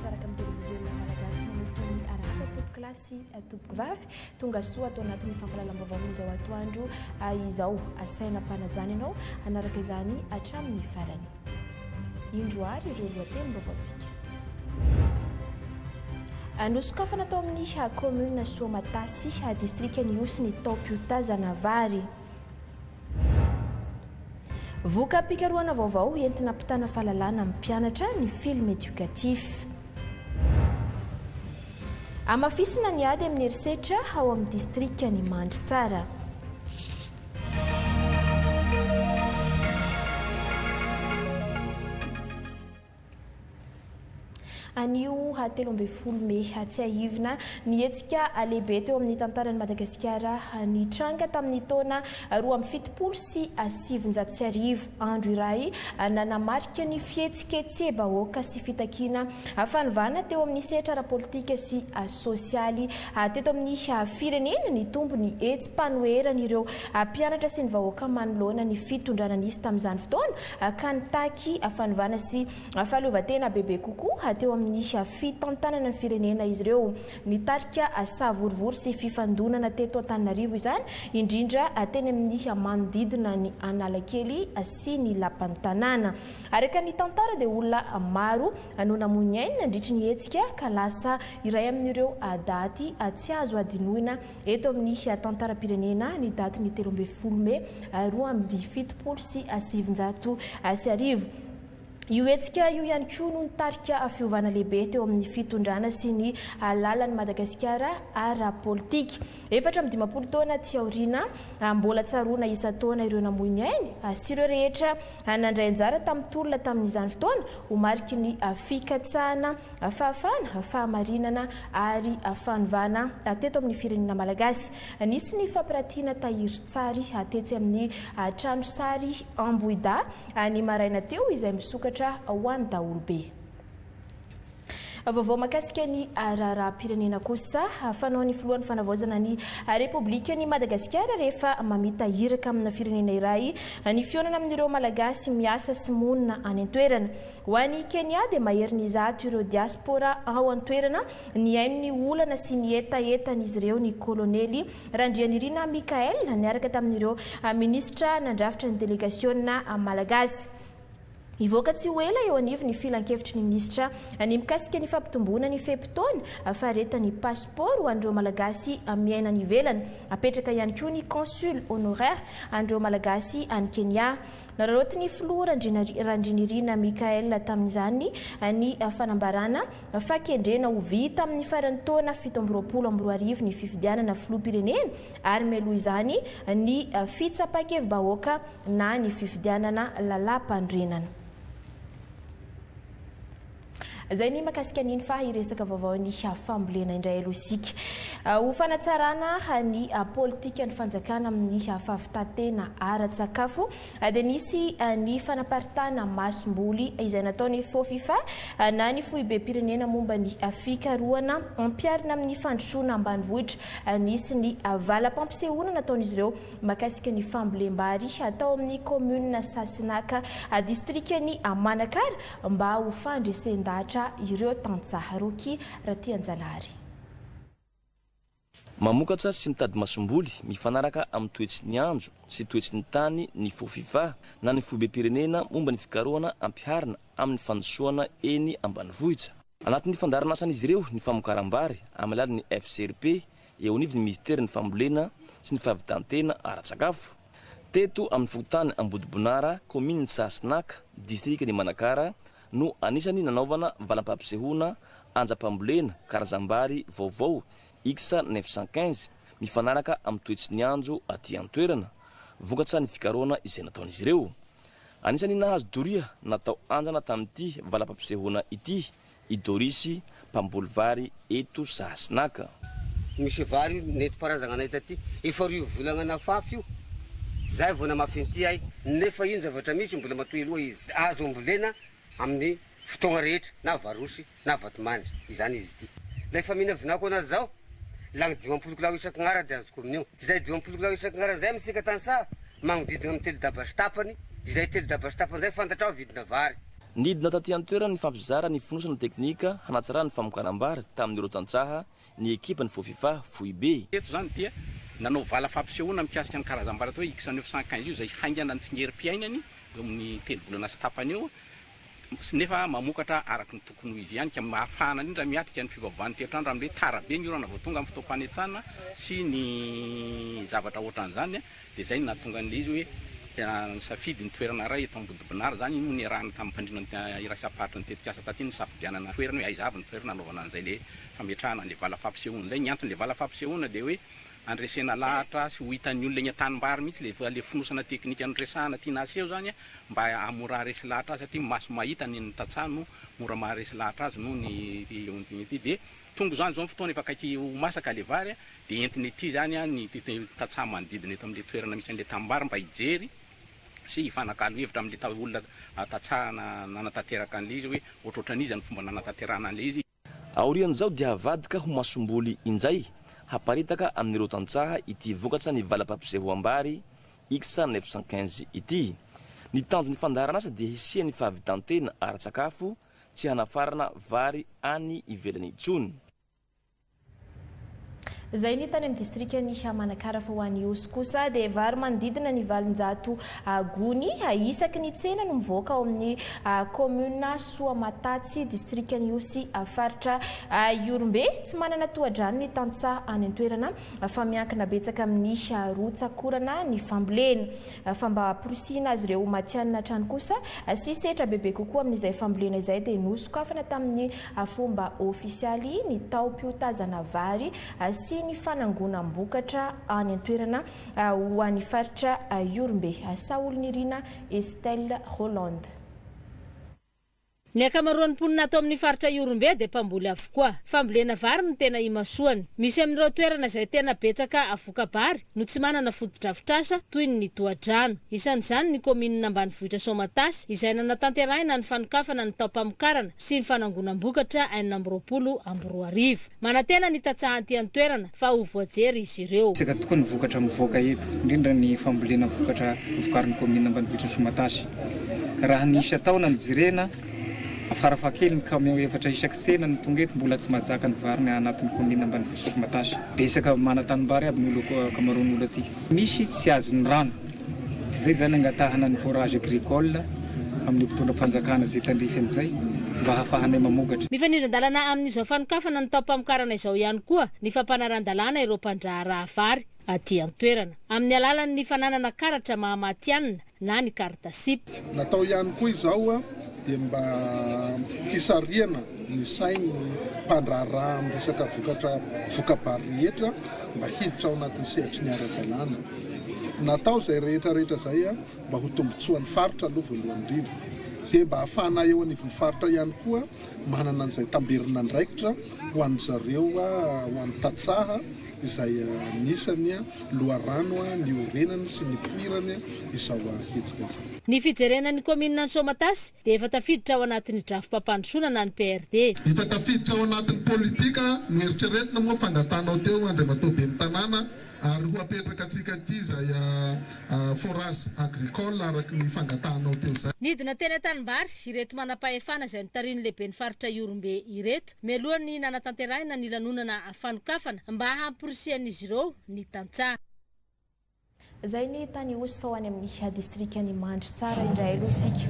misaraka amin'ny televiziona malagasy manolotra ny arahaba tompokolahy sy tompokovavy. Tonga soa ato anatin'ny fampahalalam-baovao amin'izao atoandro izao. Asaina am-panajana ianao hanaraka izany hatramin'ny farany. Indro àry ireo lohatenim-baovaontsika. Nosokafana tao amin'ny kaominina Soamatasy, distrikan'i Ihosy ny taom-piotazana vary. Voka-pikarohana vaovao entina hampitana fahalalana amin'ny mpianatra ny film éducatif. Hamafisina ny ady amin'ny herisetra ao amin'ny distrikan'i Mandritsara. Anio 13 mey, tsiahivina ny hetsika lehibe teo amin'ny tantaran'i Madagasikara nitranga tamin'ny taona 1972, andro iray nanamarika ny fihetsiketseha-bahoaka sy fitakiana fanovana teo amin'ny sehatra ara-politika sy sosialy teto amin'ny firenena. Nitombo ny hetsi-panoheran'ireo mpianatra sy ny vahoaka manoloana ny fitondrana nisy tamin'izany fotoana ka nitaky fanovana sy Fahaleovantena bebe kokoa teo amin'ny fitantanana ny firenena izy ireo. Nitarika savorovoro sy fifandonana teto Antananarivo izany, indrindra teny amin'ny manodidina ny Analakely sy ny Lapan'ny tanàna. Araka ny tantara dia olona maro no namoy ny ainy nandritry ny hetsika ka lasa iray amin'ireo daty tsy azo hadinoina eto amin'ny tantaram-pirenena ny datin'ny 13 mey 1972. Io hetsika io ihany koa no nitarika fiovana lehibe teo amin'ny fitondrana sy ny lalan'i Madagasikara ara-politika. 54 taona aty aoriana, mbola tsaroana isan-taona ireo namoy ny ainy sy ireo rehetra nandray anjara tamin'ny tolona tamin'izany fotoana ho mariky ny fikatsahana fahafahana, fahamarinana ary fanovana teto amin'ny firenena malagasy. Nisy ny fampiratiana tahirin-tsary tetsy amin'ny trano sary Ambohidahy ny maraina teo izay misokatra ho an'ny daholobe. Vaovao mahakasika ny raharaham-pirenena kosa, fanaon'ny filohan'ny fanavaozana ny Repoblikan'i Madagasikara rehefa mamita iraka amina firenena iray ny fihaonana amin'ireo Malagasy miasa sy monina any an-toerana. Ho an'i Kenya dia maherin'ny 100 ireo diaspora ao an-toerana nihaino ny olana sy ny hetahetan'izy ireo ny kolonely Randrianirina Michaël niaraka tamin'ireo minisitra nandrafitra ny delegasiona malagasy. Hivoaka tsy ho ela eo anivon'ny filankevitry ny minisitra ny mikasika ny fampitomboana ny fe-potoana faharetan'ny pasipaoro ho an'ireo Malagasy miaina any ivelany. Hapetraka ihany koa ny consul honoraire an'ireo Malagasy any Kenya. Nararaotin'ny filoha Randrianirina Michaël tamin'izany ny fanambarana fa kendrena ho vita amin'ny faran'ny taona 2027 ny fifidianana filoham-pirenena ary mialoha izany ny fitsapan-kevi-bahoaka na ny fifidianana lalàmpanorenana. Izay ny mahakasika an'iny fa hiresaka vaovao ny fambolena indray aloha isika. Ho fanatsarana ny politikan'ny fanjakana amin'ny fahavitan-tena ara-tsakafo dia nisy ny fanaparitahana masomboly izay nataon'ny Fofifa na ny Foibem-pirenena momba ny fikarohana ampiharina amin'ny fandrosoana ambanivohitra. Nisy ny valam-pampisehoana nataon'izy ireo mahakasika ny fambolem-bary tao amin'ny kaominina Sasinaka, distrikan'i Manakara mba ho fandresen-dahatra ireo tantsaha. Rocky Ratianjanahary. Mamokatra sy mitady masomboly mifanaraka amin'ny toetry ny andro sy toetry ny tany ny Fofifa na ny Foibem-pirenena momba ny fikarohana ampiharina amin'ny fandrosoana eny ambanivohitra. Anatin'ny fandaharanasan'izy ireo ny famokaram-bary amin'ny alalan'ny FCRP eo anivon'ny minisiteran'ny Fambolena sy ny fahavitan-tena ara-tsakafo. Teto amin'ny fokontany Ambodibonara, kaominin'i Sahasinaka, distrikan'i Manakara no anisan'ny nanaovana valam-pampisehoana anjam-pambolena karazam-bary vaovao X 915 mifanaraka amin'ny toetry ny andro aty an-toerana, vokatra ny fikarohana izay nataon'izy ireo. Anisan'ny nahazo doria natao andrana tamin'ity valam-pampisehoana ity i Doris, mpamboly vary eto Sahasinaka. Misy vary nentim-paharazagna anay taty, efa roy volagna nafafy io, zay vao namafy an'ity ay, nefa ino zavatra misy mbola matoy loha izy, azo ambolena amin'ny fotoagna rehetra na varosy na vatomandry izany izy ity. Lay faminavinako anazy zao, lagny 50 kilao isaky gn'ara de azoko amin'io, zay 50 kilao isaky gn'ara zay amintsika tantsaha magnodidina amin'ny telo daba sy tapany, izay telo daba sy tapany zay fantatrao vidina vary. Nidina taty an-toerana nifampizara ny fonosana teknika hanatsarana ny famokaram-bary tamin'ireo tantsaha ny ekipan'ny Fofifa foibe. Teto izany dia nanao vala fampisehoana mikasika ny karazam-bary atao hoe X 915 io izay haingana ny tsingerim-piainany eo amin'ny telo volana sy tapany eo nefa mamokatra araka ny tokony ho izy ihany ka ahafahana indrindra miatrika ny fiovaovan'ny toetr'andro amin'ny hoe tara be ny orana vao tonga amin'ny fotoam-panetsana sy ny zavatra ohatran'izany. Dia izay no nahatonga an'ilay izy hoe nisafidy ny toerana iray eto Ambodibinara izany, iny moa niarahana tamin'ny mpandrindra iraisam-paritry ny tetikasa taty nisafidianana toerana hoe aiza avy ny toerana hanaovana an'izay ilay fametrahana an'ilay vala fampisehoana izay. Ny anton'ilay vala fampisehoana dia hoe handresena lahatra sy ho hitan'ny olona eny an-tanimbary mihitsy ilay ilay fonosana teknika noresahana tiana haseho izany mba hahamora haharesy lahatra azy satria maso mahita ny an'ny tantsaha no mora maharesy lahatra azy noho ny ity ity. Dia tonga izany izao ny fotoana efa akaiky ho masaka ilay vary Dia entina ety izany ny tantsaha manodidina eto amin'ilay toerana misy an'ilay tanimbary mba hijery sy hifanakalo hevitra amin'ilay olona tantsaha nanatanteraka an'ilay izy hoe ohatrohatran'iza ny fomba nanatanterahana an'ilay izy. Aorian'izao dia havadika ho masomboly injay haparitaka amin'ireo tantsaha ity vokatra ny valam-pampisehoam-bary X 915 ity. Ny tanjon'ny fandaharanasa dia hisian'ny fahavitan-tena ara-tsakafo tsy hanafarana vary any ivelany intsony. Izay ny tany amin'ny distrikan'i Manakara fa ho an'i Ihosy kosa dia vary manodidina ny 800 gony isaky ny tsena no mivoaka ao amin'ny kaominina Soamatatsy, distrikan'i Ihosy, faritra Ihorombe. Tsy manana tohadrano ny tantsaha any an-toerana fa miankina betsaka amin'ny rotsak'orana ny fambolena. Fa mba hamporisihina azy ireo ho matihanina hatrany kosa sy hisetra bebe kokoa amin'izay fambolena izay dia nosokafana tamin'ny fomba ofisialy ny taom-piotazana vary sy ny fanangonam-bokatra any an-toerana ho an'ny faritra Ihorombe. Saholinirina Estelle Rolande. Ny ankamaroan'ny mponina ato amin'ny faritra Ihorombe dia mpamboly avokoa. Fambolena vary no tena imasoany. Misy amin'ireo toerana izay tena betsaka voka-bary no tsy manana fotodrafitrasa toy ny tohadrano. Isan'izany ny kaominina ambanivohitra Soamatasy izay nanatanterahina ny fanokafana ny taom-pamokarana sy ny fanangonam-bokatra 2026. Manantena ny tantsaha aty an-toerana fa ho voajery izy ireo. Betsaka tokoa ny vokatra mivoaka eto, indrindra ny fambolena vokatra vokarin'ny kaominina ambanivohitra Soamatasy. Raha ny isan-taona no jerena, farafahakeliny camion efatra isaky tsena no tonga eto, mbola tsy mahazaka ny vary ny anatin'ny kaominina ambanivohitra Soamatasy. Betsaka manan-tanimbary aby ny olo ankamaroan'ny olo aty. Misy tsy azon'ny rano, dia izay izany angatahana ny forage agricole amin'ny mpitondram-panjakana izay tandrify an'izay mba hahafahanay mamokatra. Mifanindran-dalana amin'izao fanokafana ny taom-pamokarana izao ihany koa ny fampanaran-dalàna ireo mpandraharaha vary aty an-toerana, amin'ny alalan'ny fananana karatra maha matihanina na ny carte sip. Natao ihany koa izao dia mba hisarihana ny sain'ny mpandraharaha amin'ny resaka vokatra voka-bary rehetra mba hiditra ao anatin'ny sehatry ny ara-dalàna. Natao izay rehetra rehetra izay mba ho tombontsoan'ny faritra aloha voalohany indrindra dia mba hahafahana eo anivon'ny faritra ihany koa manana an'izay tamberin'andraikitra ho an-dry zareo ho an'ny tantsaha izay anisan'ny loharano niorenany sy nipoirany izao hetsika izao. Ny fijerena ny kaominina Soamatasy dia efa tafiditra ao anatin'ny drafi-pampandrosoana na ny PRD. Efa tafiditra ao anatin'ny politika noeritreretina moa fangatahanao teo Andriamatoa Ben'ny Tanàna ary ho apetraka antsika aty izay forage agricole araka ny fangatahanao teo izay. Nidina teny an-tanimbary ireto manam-pahefana izay notarihin'ny lehiben'ny faritra Ihorombe ireto mialohan'ny nanatanterahina ny lanonana fanokafana mba hamporisihan'izy ireo ny tantsaha. Izay ny tany Ihosy fa ho any amin'ny distrikan'i Mandritsara indray aloha isika.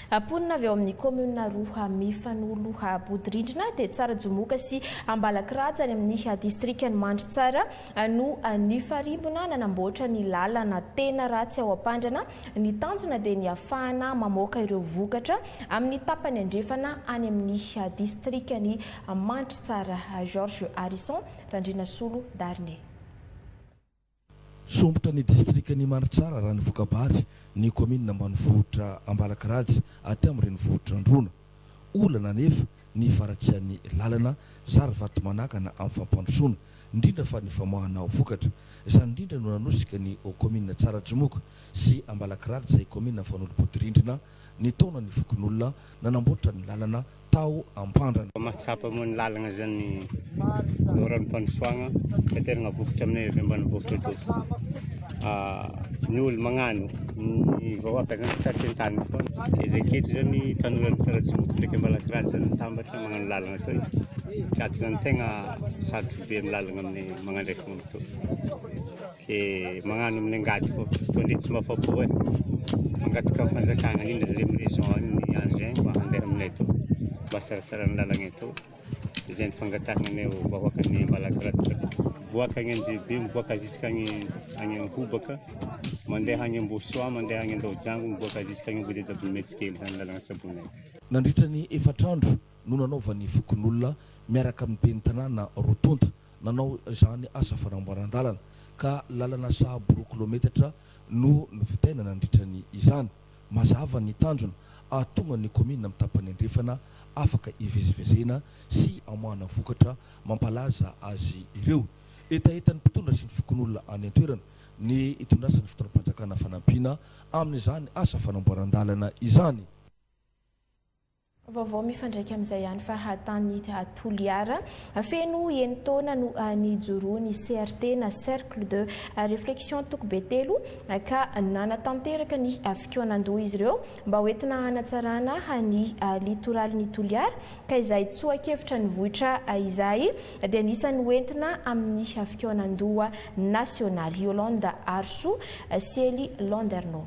Mponina avy ao amin'ny kaominina roa mifanolo bodirindrina dia Tsarajomoka sy Ambalakiraja any amin'ny distrikan'i Mandritsara no nifarimbona nanamboatra ny lalana tena ratsy ao Ampandrana. Ny tanjona dia ny hahafahana mamoaka ireo vokatra amin'ny tapany andrefana any amin'ny distrikan'i Mandritsara. Georges Harrison Randrianasolo Darné. Sompitra ny distrikan'i Mandritsara raha ny voka-bary ny kaominina ambanivohitra Ambalakirajy aty amin'ny renivohitr'Androna. Olana anefa ny faharatsian'ny lalana zary vato manakana amin'ny fampandrosoana, indrindra fa ny famoahana vokatra. Izany indrindra no nanosika ny kaominina Tsaratsimoka sy Ambalakirajy izay kaominina mifanolo-bodirindrina nitaona ny fokonolona nanamboatra ny lalana tao Ampandrana. Mahatsapa moa ny lalagna zany loharanom-pandrosoagna tateragna vokatra aminay avy ambanivohitra eto. Ny olo magnano, ny vahoaka zany tsy sarotry an-tany foana. Ke zay aketo zany tanora ny Tsaratsimoto ndraiky Ambalakirajy zany mitambatra magnano lalagna atoy. Ke ato zany tegna sarotry be amin'ny lalagna amin'ny magnandrefagna amitoy. Ke magnano amin'ny angady fô, izy toa ndray tsy mahafapo e. Mangataka amin'ny fanjakagna indrindra zare amin'ny région any ny engin mba handeha aminay atoy, mba hatsaratsara ny lalagna etoa. Izay ny fangatahana anay ho vahoakan'ny Ambalakiratsy boaka agny Anjebe miboaka jusqu'à agny agny Anhobaka mandeha agny Ambosoa mandeha agny Andaojango miboaka jusqu'à agny Ambodedabonimetsikely zany lalagna tsabonay. Nandritra ny efatra andro no nanaovan'ny fokonolona miaraka amin'ny ben'ny tanàna roa tonta nanao izany asa fanamboaran-dalana ka lalana sahabo roa kilometatra no novitaina nandritra ny izany. Mazava ny tanjona, hahatonga ny kaominina amin'ny tapany andrefana afaka hivezivezena sy hamoahana vokatra mampalaza azy ireo. Hetahetan'ny mpitondra sy ny fokonolona any an-toerana ny hitondrasan'ny fitondram-panjakana fanampiana amin'izany asa fanamboaran-dalana izany. Vaovao mifandraika amin'izay ihany fa tany Toliara, feno enin-taona no nijoroan'ny CRT na Cercle de Réflexion Toko Betelo ka nanatanteraka ny fikaonandoha izy ireo mba ho entina hanatsarana ny litoralin'i Toliara ka izay tsoa-kevitra nivoitra izay dia anisan'ny hoentina amin'ny fikaonandoha nasionaly. Yolande Harisoa sy Ely Landerneau.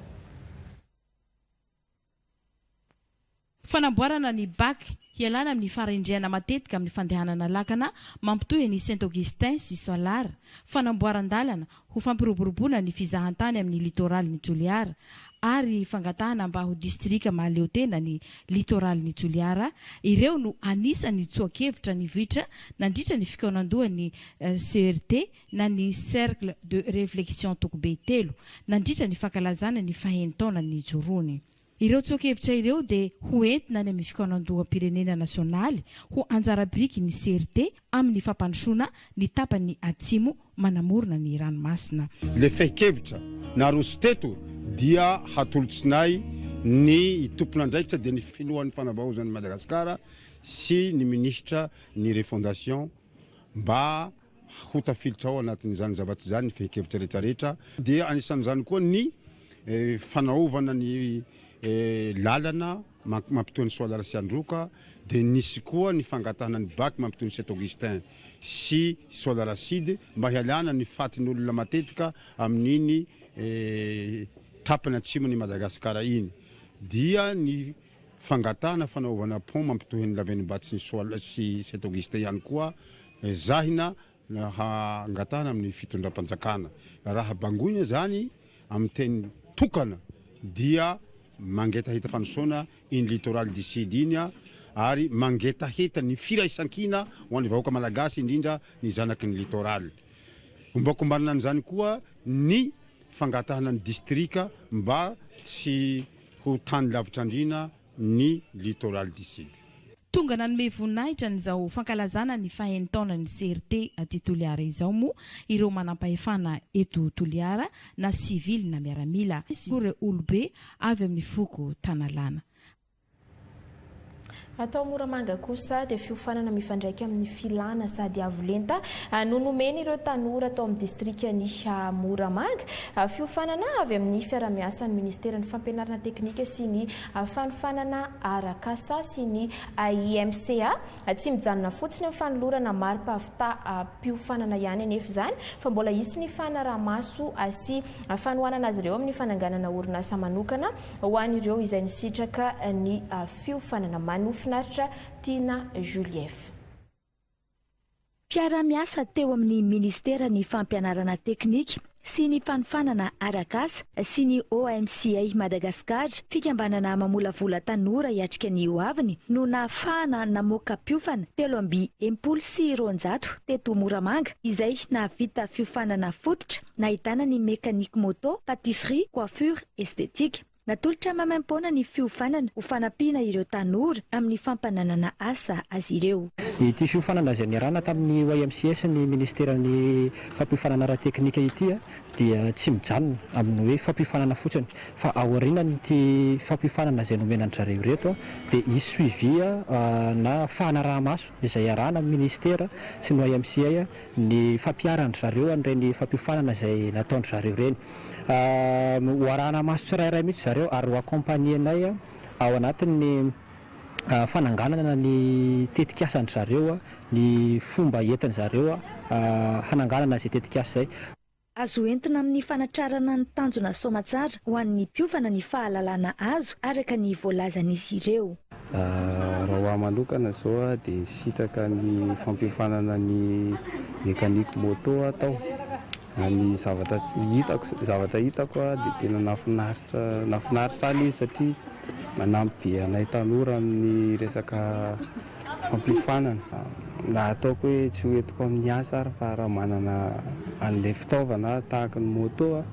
Fanamboarana ny bac hialana amin'ny faharendrehana matetika amin'ny fandehanana lakana mampitohy an'i Saint Augustin sy Soalara, fanamboaran-dalana ho fampiroboroboana ny fizahantany amin'ny littoralin'i Toliara ary fangatahana mba ho distrika mahaleotena ny littoralin'i Toliara, ireo no anisan'ny tsoa-kevitra nivoitra nandritra ny fikaonandohan'ny CERT na ny Cercle de Réflexion Tokobe telo nandritra ny fankalazana ny fahenin-taona nijoroany. Ireo tsoa-kevitra ireo dia ho entina any amin'ny fikaonandoham-pirenena nasionaly ho anjara biriky ny CRT amin'ny fampandrosoana ny tapany atsimo manamorona ny ranomasina. Ilay fehin-kevitra naroso teto dia hatolotsinay ny tompon'andraikitra dia ny filohan'ny fanavaozan'i Madagasikara sy ny minisitra ny refondation mba Ho tafiditra ao anatin'izany zavatra izany ny fehin-kevitra rehetra rehetra, dia anisan'izany koa ny fanaovana ny lalana mampitohy an'i Soalara sy Androka, dia nisy koa ny fangatahana ny bac mampitohy ny Saint Augustin sy Soalara Sud mba hialana ny fatin'olona matetika amin'iny tapany atsimon'i Madagasikara iny, dia ny fangatahana fanaovana pont mampitohy an'i Lavenobato sy ny Soala sy Saint Augustin ihany koa ezahina hangatahana amin'ny fitondram-panjakana. Raha bangoina izany amin'ny teny tokana dia mangetaheta fandrosoana iny littoral du sud iny ary mangetaheta ny firaisankina ho an'ny vahoaka malagasy indrindra ny zanaky ny littoral. Ombakombanana an'izany koa ny fangatahana ny distrika mba tsy Ho tany lavitr'andriana ny littoral du sud. Tonga nanome voninahitra an'izao fankalazana ny fahenin-taonan'ny CRT aty Toliara izao moa ireo manampahefana eto Toliara na sivily na miaramila sy ireo olobe avy amin'ny foko Tanalana. Atao Moramanga kosa dia fiofanana mifandraika amin'ny filana sady avo lenta no nomena ireo tanora tao amin'ny distrikan'i Moramanga. Fiofanana avy amin'ny fiarahamiasan'ny ministeran'ny fampianarana teknika sy ny fanofanana arak'asa sy ny IMCA. Tsy mijanona fotsiny amin'ny fanolorana mari-pahavitàm-piofanana ihany anefa izany fa mbola hisy ny fanaraha-maso sy fanohanana azy ireo amin'ny fananganana orinasa manokana Ho an'ireo izay nisitraka ny fiofanana Manofinaritra Tiana Julief. Mpiara-miasa teo amin'ny Ministeran'ny Fampianarana Teknika sy ny Fanofanana Arak'asa sy ny OMCA Madagascar, fikambanana mamolavola tanora hiatrika ny hoaviny, no nahafahana namoaka mpiofana 263 teto Moramanga izay nahavita fiofanana fototra nahitana ny mécanique moto, pâtisserie, coiffure, Estetika. Natolotra maimaimpoana ny fiofanana ho fanampiana ireo tanora amin'ny fampananana asa azy ireo. Ity fiofanana izay niarahana tamin'ny YMCA sy ny Ministeran'ny fampiofanana ara-teknika ity dia tsy mijanona amin'ny hoe fampiofanana fotsiny fa aorianan'ity fampiofanana izay nomena an-dry zareo ireto dia hisy suivi na fanaraha-maso izay iarahana amin'ny Ministera sy ny YMCA ny fampiharan-dry zareo an'ireny fampiofanana izay nataon-dry zareo ireny. Ho arahana maso tsirairay mihitsy zareo ary ho accompagner-nay ao anatin'ny fananganana ny tetikasan-dry zareo, ny fomba entin-dry zareo hananganana izay tetikasa izay. Azo entina amin'ny fanatrarana ny tanjona soamatsara ho an'ny mpiofana ny fahalalana azo, araka ny voalazan'izy ireo. Raha ho ahy manokana izao dia nisitraka ny fampiofanana ny mécanique moto aho tao. Ny zavatra hitako zavatra hitako dia tena nahafinaritra nahafinaritra ahy ilay izy satria manampy be anay tanora amin'ny resaka fampiofanana. Na ataoko hoe tsy ho entiko amin'ny asa ary fa raha manana an'ilay fitaovana aho tahaka ny moto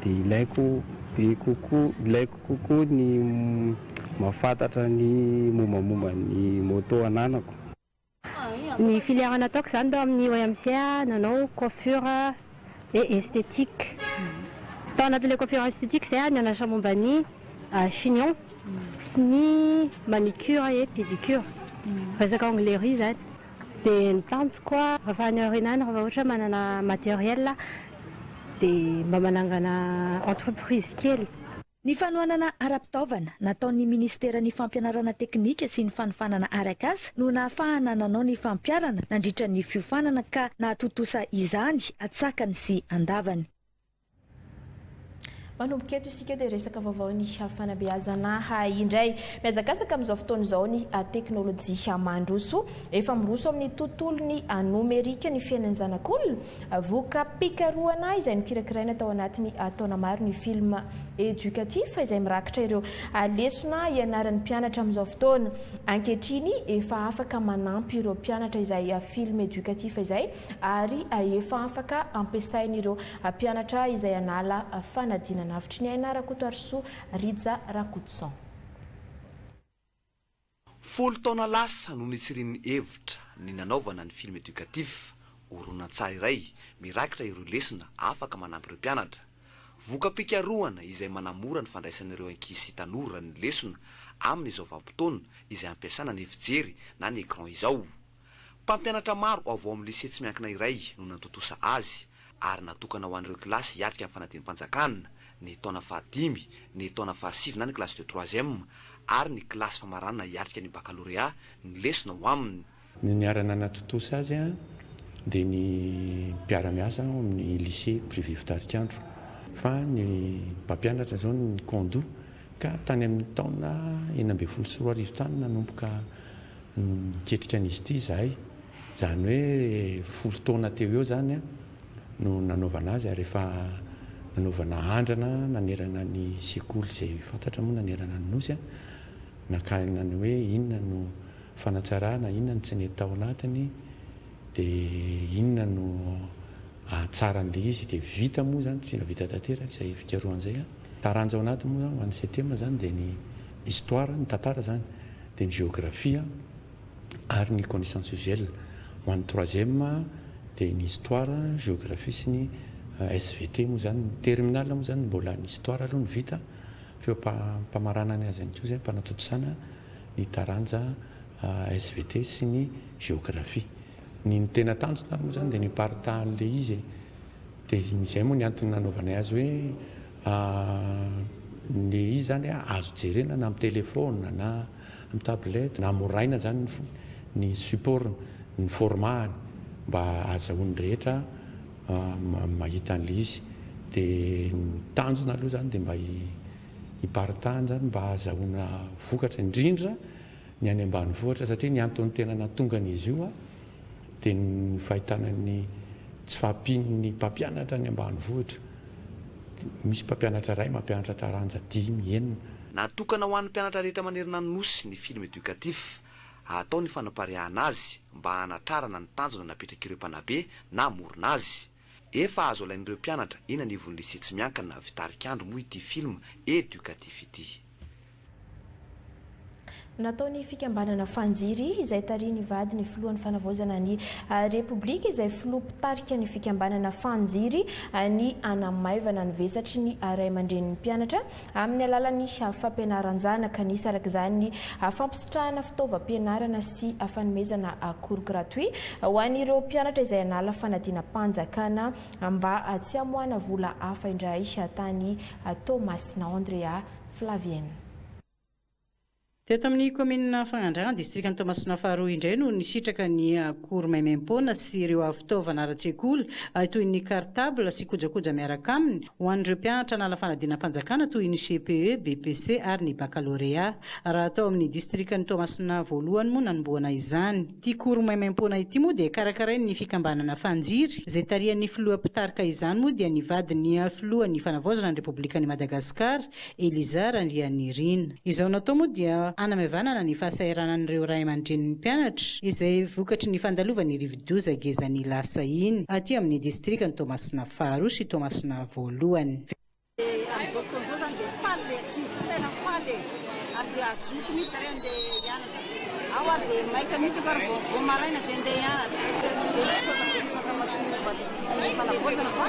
dia ilaiko be kokoa ilaiko kokoa ny mahafantatra ny mombamomba ny moto ananako. Ny filière nataoko izany tao amin'ny OMCA nanao coiffure et esthétique. Tao anatin'ilay coiffure esthétique izay aho nianatra momba ny chignon sy ny manucure et pédicure, resaka onglerie izany. Dia ny tanjoko rehefa any aoriana any rehefa ohatra hoe manana matériel dia mba manangana entreprise kely. Ny fanohanana ara-pitaovana nataon'ny Minisiteran'ny Fampianarana Teknika sy ny Fanofanana Arak'asa no nahafahana nanao ny fampiharana nandritra ny fiofanana ka nahatontosa izany atsakany sy andavany. Manomboka eto isika dia resaka vaovao ny fanabeazana indray. Mihazakazaka amin'izao fotoana izao ny teknolojia mandroso. Efa miroso amin'ny tontolon'ny nomerika ny fiainan'ny zanak'olona. Voka-pikarohana izay nokirakiraina tao anatin'ny taona maro ny film éducatif izay mirakitra ireo lesona ianaran'ny mpianatra amin'izao fotoana. Ankehitriny efa afaka manampy ireo mpianatra izay film éducatif izay ary efa afaka ampiasain'ireo mpianatra izay hanala fanadinana. Avotry ny aina Rakotoarisoa Rija Rakotoson. Folo taona lasa no nitsirian'ny hevitra ny nanaovana ny film éducatif, horonantsary iray mirakitra ireo lesona afaka manampy ireo mpianatra. Voka-pikarohana izay manamora ny fandraisan'ireo ankizy sy tanora ny lesona amin'izao vanim-potoana izay ampiasana ny efijery na ny écran izao. Mpampianatra maro avy ao amin'ny lycée tsy miankina iray no nantontosa azy ary natokana ho an'ireo kilasy hiatrika ny fanadinam-panjakana, ny taona fahadimy, ny taona fahasivy na ny classe de troisième ary ny kilasy famaranana hiatrika ny bakalorea ny lesona ho aminy. Ny niara-nanatontosa azy dia ny mpiara-miasa ao amin'ny lycée privé Fitarikandro fa ny mpampianatra izao ny Condo ka tany amin'ny taona 2016 tany nanomboka niketrika an'izy ity izahay. Izany hoe folo taona teo eo izany no nanaovana azy ary efa nanaovana andrana nanerana ny sekoly izay fantatra moa nanerana ny Nosy, nakana ny hoe inona no fanatsarana, inona no tsy nety tao anatiny, dia inona no ahatsara an'ilay izy. Dia vita moa izany, tena vita tanteraka izay fikarohana izay. Taranja ao anatiny moa izany ho an'ny septième izany dia ny histoire, ny tantara izany, dia ny géographie. ary ny connaissance usuelle. Ho an'ny troisième dia ny histoire, géographie sy ny SVT moa izany. Ny terminale moa izany mbola ny histoire aloha no vita fa eo am-pamaranana azy ihany koa izay am-panatontosana ny taranja SVT sy ny géographie. Ny ny tena tanjona ary moa izany dia ny hiparitahan'ilay izy e. Dia izay moa ny antony nanaovanay azy hoe ilay izy izany azo jerena na amin'ny téléphone na Amin'ny tablette, namoraina izany ny support, ny format-ny mba ahazahoan'ny rehetra mahita an'ilay izy. Dia ny tanjona aloha izany dia mba hiparitahany izany mba ahazahoana vokatra, indrindra ny any ambanivohitra satria ny antony tena nahatonga an'izy io dia ny fahitana ny tsy fahampian'ny mpampianatra any ambanivohitra. Misy mpampianatra iray mampianatra taranja dimy, enina. Natokana ho an'ny mpianatra rehetra manerana ny Nosy ny film éducatif. Atao ny fanapariahana azy mba hanatrarana ny tanjona napetrak'ireo mpanabe na hamorona azy. Efa azo alain'ireo mpianatra eny anivon'ny lycée tsy miankina Vitarikandro moa ity film éducatif ity. Nataon'ny fikambanana Fanjiry, izay tarihin'ny vadiny filohan'ny fanavaozana ny Repoblika, izay filoha mpitarika ny fikambanana Fanjiry, ny hanamaivana ny vesatry ny ray aman-drenin'ny mpianatra amin'ny alalan'ny fampianaran-janaka. Nisy araka izany ny fampisitrahana fitaovam-pianarana sy fanomezana cours gratuit ho an'ireo mpianatra izay hanala fanadinam-panjakana mba tsy hamoahana vola hafa indray tany Toamasina. Andrea Flavienne. Teto amin'ny kaominina Fagnandragna, distrikan'i Toamasina faharoa indray no nisitraka ny cours maimaimpoana sy ireo fitaovana ara-tsekoly toy ny cartable sy kojakoja miaraka aminy ho an'ireo mpianatra hanala fanadinam-panjakana toy ny CPE, BEPC ary ny Baccalauréat. Raha tao amin'ny distrikan'i Toamasina voalohany moa nanombohana izany. Ity cours maimaimpoana ity moa dia karakarain'ny fikambanana Fanjiry, izay tarihan'ny filoha mpitarika izany moa dia ny vadin'ny filohan'ny fanavaozana ny Repoblikan'i Madagasikara, Eliza Randrianirina. Izao natao moa dia hanamaivanana ny fahasahiranan'ireo ray aman-drenin'ny mpianatra izay vokatry ny fandalovan'ny rivodoza gezany lasa iny aty amin'ny distrikan'i Toamasina faharoa sy Toamasina voalohany. Dia amin'izao fotoana izao izany dia faly ilay ankizy, tena faly e! Ary dia hazoto mihitsy zareo handeha hianatra. Ao ary dia maika mihitsy aho ary vao maraina dia handeha hianatra. Tsy dia misaotra betsaka ramatoa vadin'ny fanavaozana fa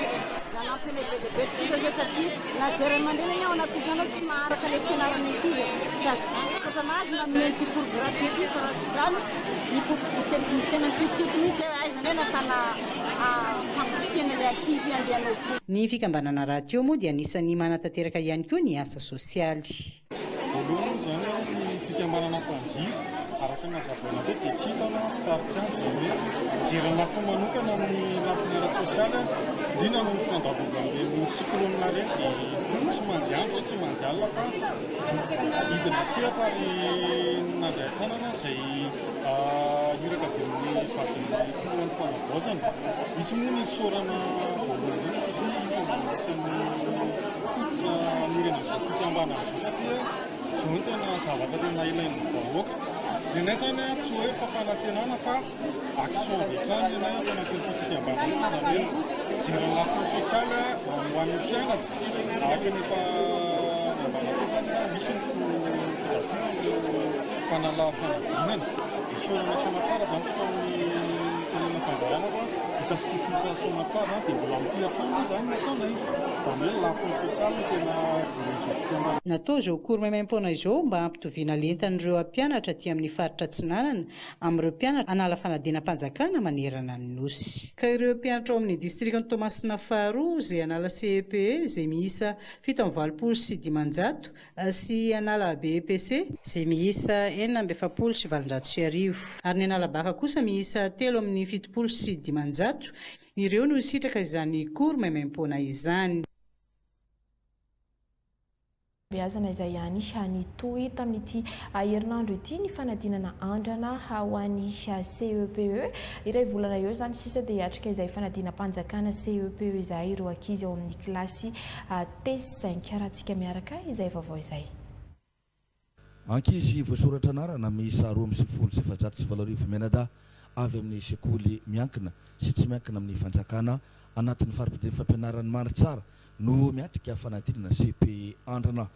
nanampy anay be dia be tokoa izay satria na izay ray aman-dreny anie ao anatin'ny trano ao tsy maharaka ilay fianaran'ny ankizy e! Ka misaotra an'azy nanome an'ity cours gratuit ity fa raha tsy izany tena mitotototo mihitsy hoe aiza indray no ahitana fampitosihana ilay ankizy handeha hanao cours. Ny fikambanana rahateo moa dia anisan'ny manatanteraka ihany koa ny asa sosialy. Voalohany moa izany ny fikambanana Mpanjifa, araka ny nazavaina teo dia kintana mpitarika azy, izany hoe mijery ny lafiny manokana amin'ny lafiny ara-tsosialy, indrindra noho ny fandalovan'ireny cyclone ireny dia tsy mandeha andro izay tsy mandeha alina fa hidina an-tsehatra ary nandray an-tanana izay iraka avy amin'ny vadin'ny filohan'ny fanavaozana. Hisy moa ny isaorana voalohany indrindra satria izy no anisan'ny fototra niorenan'izao fikambanana izao satria izao no tena zavatra tena ilain'ny vahoaka. Ny anay izany tsy hoe fampanantenana fa action avy hatrany ny anay ato anatin'ity fikambanana ity, izany hoe mijery ny lafiny sosialy ho an'ny mpianatra araka ny efa nambara teo izany, misy ny kojakoja amin'ireo mpanala fanadinana. Isaorana soamatsara izany teto amin'ny kaominina Ampandrahana fa vita sy tontosa soamatsara dia mbola mitohy hatrany moa izany ny asanay. Izany hoe ny lafiny sosialy no tena jeren'izao fikambanana. Natao izao cours maimaimpoana izao mba hampitoviana lenta an'ireo mpianatra aty amin'ny faritra Atsinanana amin'ireo mpianatra hanala fanadinam-panjakana manerana ny Nosy. Ka ireo mpianatra ao amin'ny distrikan'i Toamasina faharoa izay hanala CEPE izay miisa 587 sy hanala BEPC izay miisa 1846 ary ny hanala baka kosa miisa 573, ireo no hisitraka izany cours maimaimpoana izany. Beazana izay ihany nitohy tamin'ity herinandro ity ny fanadinana andrana ho an'ny CEPE. Iray volana eo izany sisa dia hiatrika izay fanadinam-panjakana CEPE izay ireo ankizy ao amin'ny kilasy T5. Arahantsika miaraka izay vaovao izay. Ankizy voasoratra anarana miisa 492 mianadahy avy amin'ny sekoly miankina sy tsy miankina amin'ny fanjakana anatin'ny fari-pidian'ny fampianaran'i Mandritsara no miatrika fanadinana cepe andrana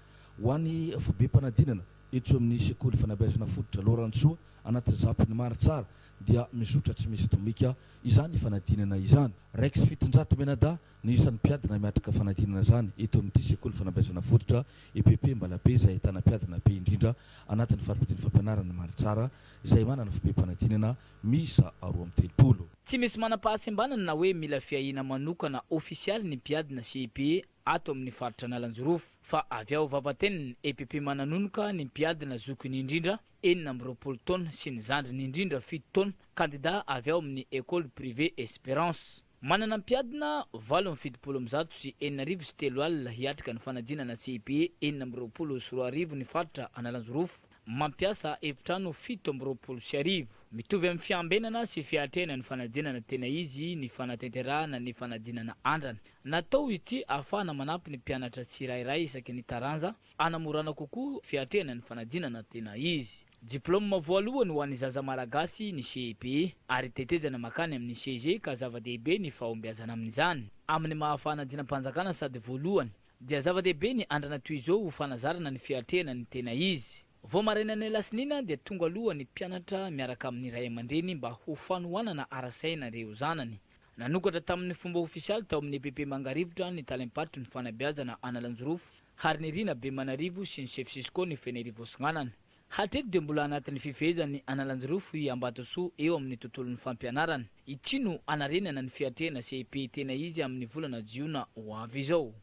ho an'ny foibem-panadinana eto amin'ny sekoly fanabeazana fototra Laurentsoa anaty zapin'i Mandritsara dia mizotra tsy misy tomika izany fanadinana izany. 701 mianadahy no isan'ny mpiadina miatrika fanadinana izany eto amin'ity sekoly fanabeazana fototra EPP Mbalabe izay ahitana mpiadina be indrindra anatin'ny fari-pidian'ny fampianarana Mandritsara izay manana foibem-panadinana miisa 32. Tsy misy manam-pahasembanana na hoe mila fiahiana manokana ofisialy ny mpiadina CEPE ato amin'ny faritra Analanjirofo fa avy ao Vavatenina, EPP Mananonoka ny mpiadina zokiny indrindra, 26 taona, sy ny zandriny indrindra, fito taona, kandida avy ao amin'ny Ecole Privée Esperance. Manana mpiadina 678 380 hiatrika ny fanadinana CEPE 2026 ny faritra Analanjirofo. Mampiasa efitrano 1027. Mitovy amin'ny fiambenana sy fiatrehana ny fanadinana tena izy ny fanatanterahana ny fanadinana andrana. Natao ity ahafahana manampy ny mpianatra tsirairay isaky ny taranja hanamorana kokoa fiatrehana ny fanadinana tena izy. Diplaoma voalohany ho an'ny zaza malagasy ny cepe ary tetezana makany amin'ny CG ka zava-dehibe ny fahombiazana amin'izany. Amin'ny maha fanadinam-panjakana sady voalohany dia zava-dehibe ny andrana toy izao ho fanazarana ny fiatrehana ny tena izy. Vao marainan'ny alasinina dia tonga aloha ny mpianatra miaraka amin'ny ray aman-dreny mba ho fanohanana ara-saina ireo zanany. Nanokatra tamin'ny fomba ofisialy tao amin'ny EPP Mangarivotra ny talem-paritry ny fanabeazana Analanjirofo, Harinirina Bemanarivo sy ny sefo Cisco ny Fenerivosinganana. Hatreto dia mbola anatin'ny fifehezan'ny Analanjirofo i Ambatosoa eo amin'ny tontolon'ny fampianarana. Ity no hanarenana ny fiatrehana cepe tena izy amin'ny volana jiona ho avy izao.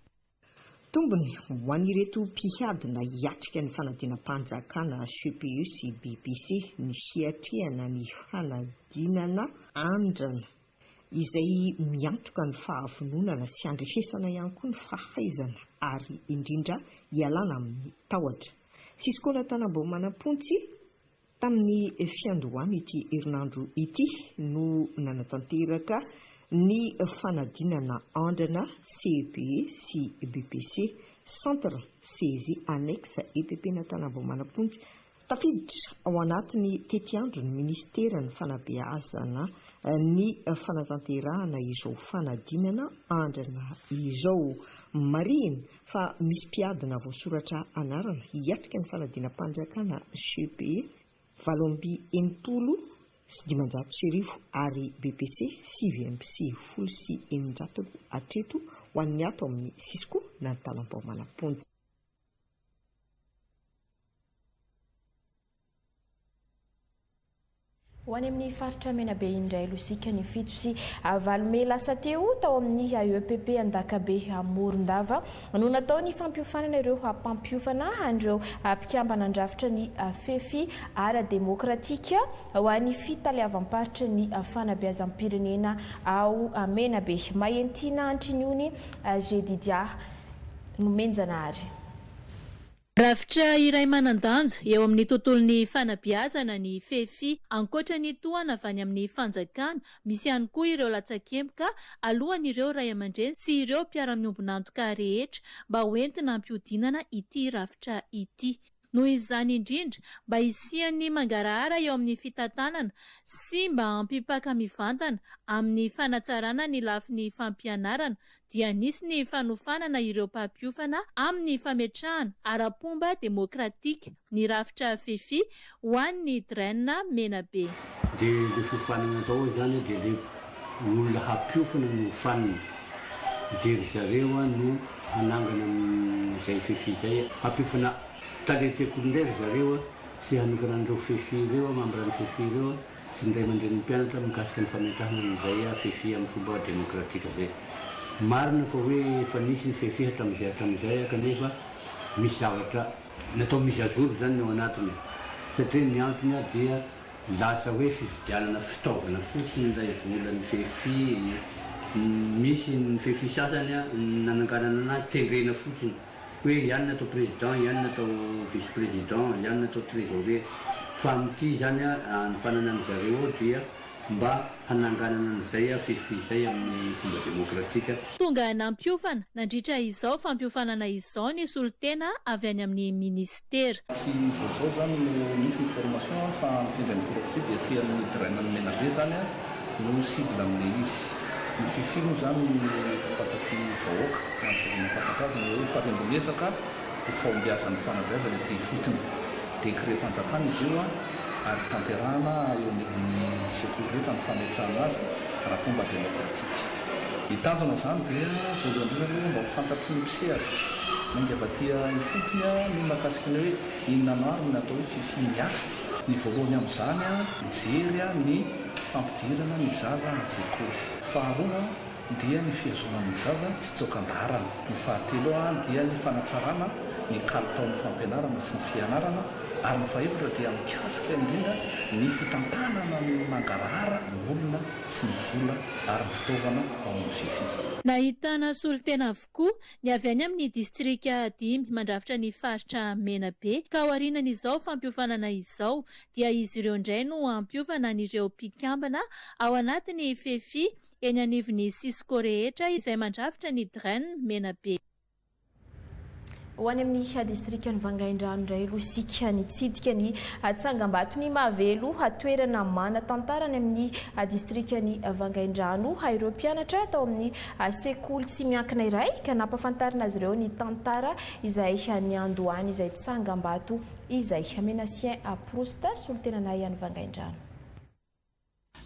Tombony ho an'ireto mpiadina hiatrika ny fanadinam-panjakana CPE sy BPC ny fiatrehana ny fanadinana andrana izay miantoka ny fahavononana sy handrefesana ihany koa ny fahaizana ary indrindra hialana amin'ny tahotra. Cisco Tanambao Manampontsy, tamin'ny fiandohan'ity herinandro ity no nanatanteraka ny fanadinana andrana CEPE sy BPC, Centre Saisie Annexe EPP Tanambao Manampontsy, Tafiditra ao anatin'ny tetiandron'ny minisiteran'ny fanabeazana ny fanatanterahana izao fanadinana andrana izao. Marihina fa misy mpiadina voasoratra anarana hiatrika ny fanadinam-panjakana cepe 1568 ary BPC 699 hatreto ho an'ny ato amin'ny Cisco na ny Tanambao Manampontsy. Ho any amin'ny faritra Menabe indray losika ny 7 sy 8 mey lasa teo, tao amin'ny EPP Andakabe Morondava no natao ny fampiofanana ireo mpampiofana an'ireo mpikambana andrafitra ny FEFI ara-demokratika ho an'ny fitaleavam-paritra ny fanabeazam-pirenena ao Menabe. Mahentina Antriniony Jedidia Nomenjanahary. Rafitra iray manan-danja eo amin'ny tontolon'ny fanabeazana ny FEFI. Ankoatra ny tohana avy any amin'ny fanjakana, misy ihany koa ireo latsakemboka alohan'ireo ray aman-dreny sy ireo mpiara-miombon'antoka rehetra mba hoentina hampihodinana ity rafitra ity. Noho izany indrindra, mba hisian'ny mangarahara eo amin'ny fitantanana sy mba hampipaka mivantana amin'ny fanatsarana ny lafiny fampianarana dia nisy ny fanofanana ireo mpampiofana amin'ny fametrahana ara-pomba demokratika ny rafitra FEFI ho an'ny Dren Menabe. Dia le fiofanana atao ao izany dia le olona hampiofana no hofanina. Dia ry zareo no hanangana an'izay FEFI izay. Hampiofana talen-tsekoly indray ry zareo sy hanofana an'ireo FEFI ireo, membre-n'ny FEFI ireo. sy ny ray aman-drenin'ny mpianatra mikasika ny fametrahana an'izay FEFI amin'ny fomba demokratika izay. Marina fa hoe efa nisy ny FEFI hatramin'izay hatramin'izay kanefa misy zavatra natao mise à jour izany ny ao anatiny satria ny antony dia lasa hoe fividianana fitaovana fotsiny ilay volan'ny FEFI, misy ny FEFI sasany nananganana anazy tendrena fotsiny. Hoe i anona atao président, i anona atao vice président, i anona atao trésorier. Fa amin'ity izany ny fananan'ny zareo ao dia mba hananganana an'izay FEFI izay amin'ny fomba demokratika. Tonga nampiofana nandritra izao fampiofanana izao ny solontena avy any amin'ny minisitera. Tsy vao izao izany no nisy ny formation fa amin'ity indray mitoraka ity dia aty amin'ny Drain-n'i Menabe izany no cible amin'ilay izy. Ny FEFI moa izany efa fantatry ny vahoaka. Ho an'izay vao mahafantatra azy ny hoe farimbon'ezaka ho fahombiazan'ny fanabeazana ety ifotony. Décret-mpanjakana izy io ary tanterahana eo anivon'ny sekoly rehetra ny fametrahana azy ara-pomba demokratika. Ny tanjona izany dia voalohany indrindra aloha mba ho fantatry ny mpisehatra miainga avy aty ifotony ny mahakasika ny hoe inona ary ny atao hoe fifi miasa. Ny voalohany amin'izany mijery ny fampidirana ny zaza an-tsekoly. Faharoa dia ny fihazonana ny zaza tsy tsoaka an-daharana. Ny fahatelo dia ny fanatsarana ny kalitaon'ny fampianarana sy ny fianarana ary ny fahefatra dia mikasika indrindra ny fitantanana ny mangarahara ny olona sy ny vola ary ny fitaovana ao amin'ny FIFI. Nahitana solontena avokoa ny avy any amin'ny distrika dimy mandrafitra ny faritra Menabe ka aorianan'izao fampiofanana izao dia izy ireo indray no hampiofana an'ireo mpikambana ao anatin'ny FEFI eny anivon'ny Cisco rehetra izay mandrafitra ny Dren Menabe. Ho any amin'ny distrikan'i Vangaindrano indray aloha isika nitsidika ny tsangambaton'i Mahavelo, toerana manan-tantara any amin'ny distrikan'i Vangaindrano ireo mpianatra tao amin'ny sekoly tsy miankina iray ka nampahafantarina azy ireo ny tantara izay niandohany izay tsangambato izay. Menacien Proust, solontenanay any Vangaindrano.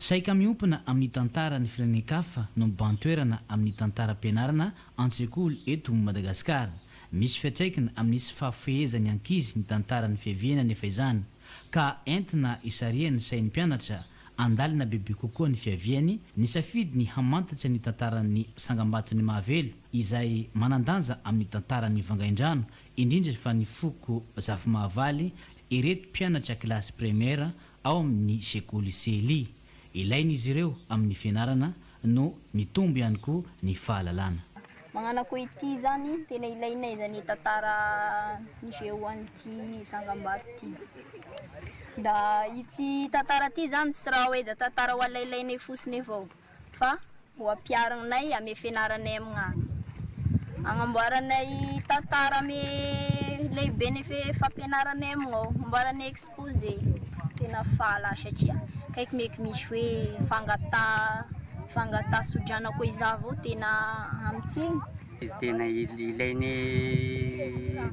Saika miompana amin'ny tantaran'ny firenen-kafa no mibahan-toerana amin'ny tantaram-pianarana an-tsekoly eto Madagasikara. Misy fiantraikany amin'ny tsy fahafehezan'ny ankizy ny tantaran'ny fiaviana anefa izany, ka entina hisarihany sain'ny mpianatra handalina bebe kokoa ny fiaviany, nisafidy ny hamantatra ny tantaran'ny tsangambaton'i Mahavelo izay manan-danja amin'ny tantaran'ny Vangaindrano, indrindra fa ny foko Zafimahavaly, ireto mpianatra kilasy première ao amin'ny sekoly CELI. Ilain'izy ireo amin'ny fianarana no mitombo ihany koa ny fahalalana. Magnano akoho ity zany tena ilainay zany tantara nisehoan'ity tsangambato ty. Da ity tantara ty zany tsy raha hoe da tantara ho alailainay fotsiny avao fa ho ampiharinay ame fianaranay amignagny. Agnamboaranay tantara ame lehibeny fe fampianaranay amignao, amboaranay exposé. Tena faly aho satria kaiky meky misy hoe fangataha fangataha sodrana koa izaho avao tena amin'ity. Izy tena ilain'ny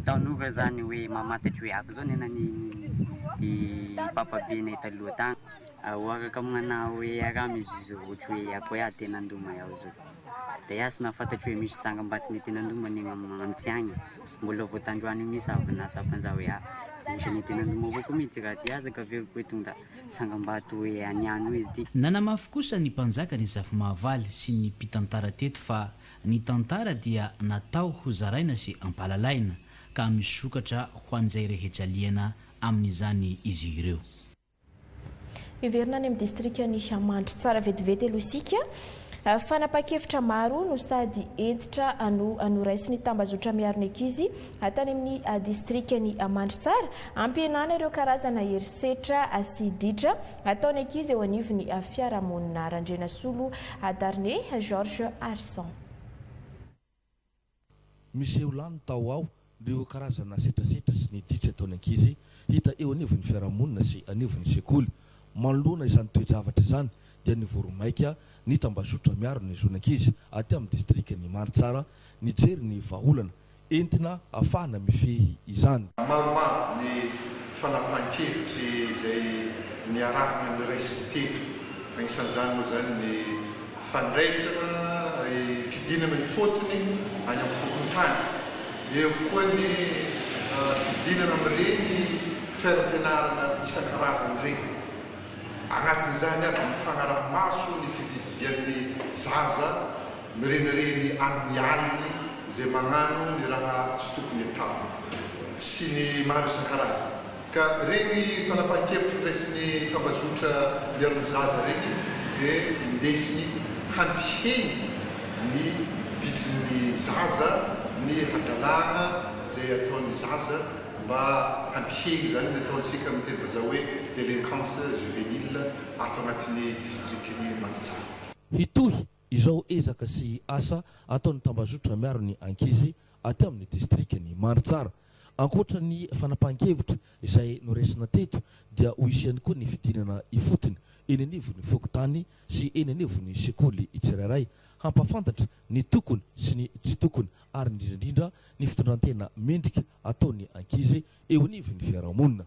tanora zany hoe mamantatra hoe ako zao ny anan'ny papabenay taloha tagny. Oharako amin'anahy hoe arama izy io zao ohatry hoe ako hoe tena andoma iaho zao de iaho tsy nahafantatry hoe misy tsangambaton'ny tena andoma anie amintsy agny mbola vao tandroany io misy avy nahatsapa an'zah hoe ah misy an'i tena andoma avao koa mihitsy raha ty aza ka averiko hoe tonga tsangambato hoe aniano izy ty. Nanamafy kosa ny mpanjaka ny Zafimahavaly sy ny mpitantara teto fa ny tantara dia natao ho zaraina sy ampahalalaina ka misokatra ho an'izay rehetra liana amin'izany izy ireo. Miverina any amin'ny distrikan'i Mandritsara vetivety aloha isika. Fanapahan-kevitra maro no sady hentitra no noraisin'ny tambazotra miaro ny ankizy tany amin'ny distrikan'i Mandritsara hampihenana ireo karazana herisetra sy ditra ataon'ny ankizy eo anivon'ny fiarahamonina. Randrianasolo Darné, Georges Harrison. Miseho lany tao ao ireo karazana setrasetra sy ny ditra ataon'ny ankizy hita eo anivon'ny fiarahamonina sy anivon'ny sekoly. Manoloana izany toe-javatra izany dia nivory maika ny tambazotra miaro ny zon'ankizy aty amin'ny distrikan'i Mandritsara nijery ny vahaolana entina ahafahana mifehy izany. Maromaro ny fanapahan-kevitry izay niarahana niraisiny teto. Anisan'izany moa izany ny fandraisana fidinana ifotony any amin'ny fokontany. Eo koa ny fidinana amin'ireny toeram-pianarana isan-karazany ireny. Anatin'izany aby ny fanaraha-maso ny fividian'ny zaza mirenireny amin'ny aliny izay magnano ny raha tsy tokony atao sy ny maro isan-karazany. Ka ireny fanapahan-kevitra noraisin'ny tambazotra miaro ny zaza ireny dia indesiny hampihena ny ditrin'ny zaza, ny hadalana izay ataon'ny zaza mba hampihena izany ny ataontsika amin'ny teny vazaha hoe délinquance juvénile ato anatin'ny distrikan'i Mandritsara. Hitohy izao ezaka sy asa ataon'ny tambazotra miaro ny ankizy aty amin'ny distrikan'i Mandritsara. Ankoatra ny fanapahan-kevitra izay noraisina teto dia ho hisy ihany koa ny fidinana ifotony eny anivon'ny fokontany sy eny anivon'ny sekoly tsirairay hampahafantatra ny tokony sy ny tsy tokony ary indrindra indrindra ny fitondran-tena mendrika ataon'ny ankizy eo anivon'ny fiarahamonina.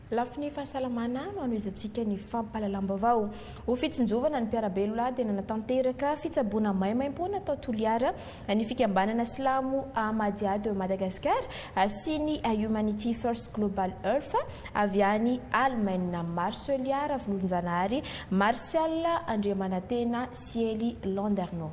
Lafiny fahasalamana no hanohizantsika ny fampahalalam-baovao. Ho fitsinjovana ny mpiara-belona dia nanatanteraka fitsaboana maimaimpoana tao Toliara ny fikambanana silamo Ahmadiyya de Madagascar sy ny Humanity First Global Earth avy any Alemaina. Marcelia Ravololonjanahary, Martial Andriamanantena Siely Landerneau.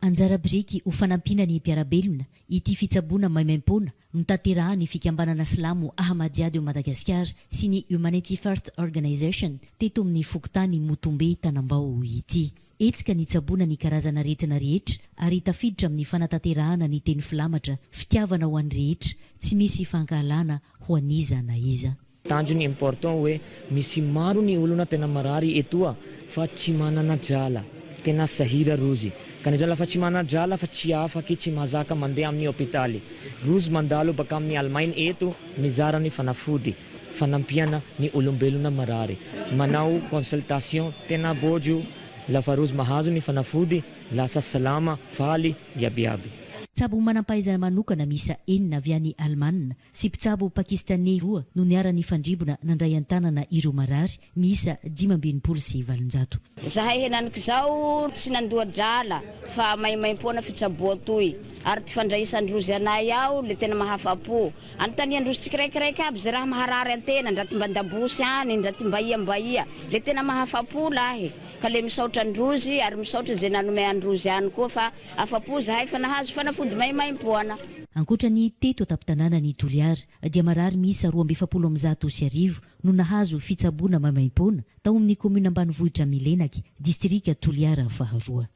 Anjara biriky ho fanampiana ny mpiara-belona ity fitsaboana maimaimpoana notanterahan'ny fikambanana silamo Ahmadiyya de Madagascar sy ny Humanity First Organization teto amin'ny fokontany Motombe Tanambao ity. Hetsika nitsaboana ny karazana aretina rehetra ary tafiditra amin'ny fanatanterahana ny teny filamatra fitiavana ho an'ny rehetra tsy misy fankahalana ho an'iza na iza. Tanjony important hoe misy maro ny olona tena marary etoa fa tsy manana drala, tena sahira rozy. Ka lafa tsy mana-drala fa tsy afaky, tsy mahazaka mandeha amin'ny hopitaly. Rozy mandalo baka amin'ny Allemagne eto mizara ny fanafody fanampiana ny olombelona marary. Manao consultation tena bojo lafa rozy mahazo ny fanafody lasa salama, faly iabiaby. Mpitsabo manam-pahaizana manokana miisa enina avy any Alemana sy mpitsabo Pakistaney roa no niara-nifandrimbona nandray an-tanana ireo marary miisa 865. Zahay henanik'izao tsy nandoa drala fa maimaimpoana fitsaboa toy ary ty fandraisandrozy anay ao le tena mahafapo. Anontaniandrozy tsikiraikiraiky aby ze raha maharary antena ndra ty mba andabosy any ndra ty mbaia mbaia le tena mahafapo lahy ka le misaotra androzy ary misaotra ze nanome androzy any koa fa afapo zahay fa nahazo fanafody maimaimpoana. Ankoatra ny teto an-tampon-tanànan'i Toliara dia marary miisa 1142 no nahazo fitsaboana maimaimpoana tao amin'ny kaominina ambanivohitra Milenaky, distrika Toliara faharoa.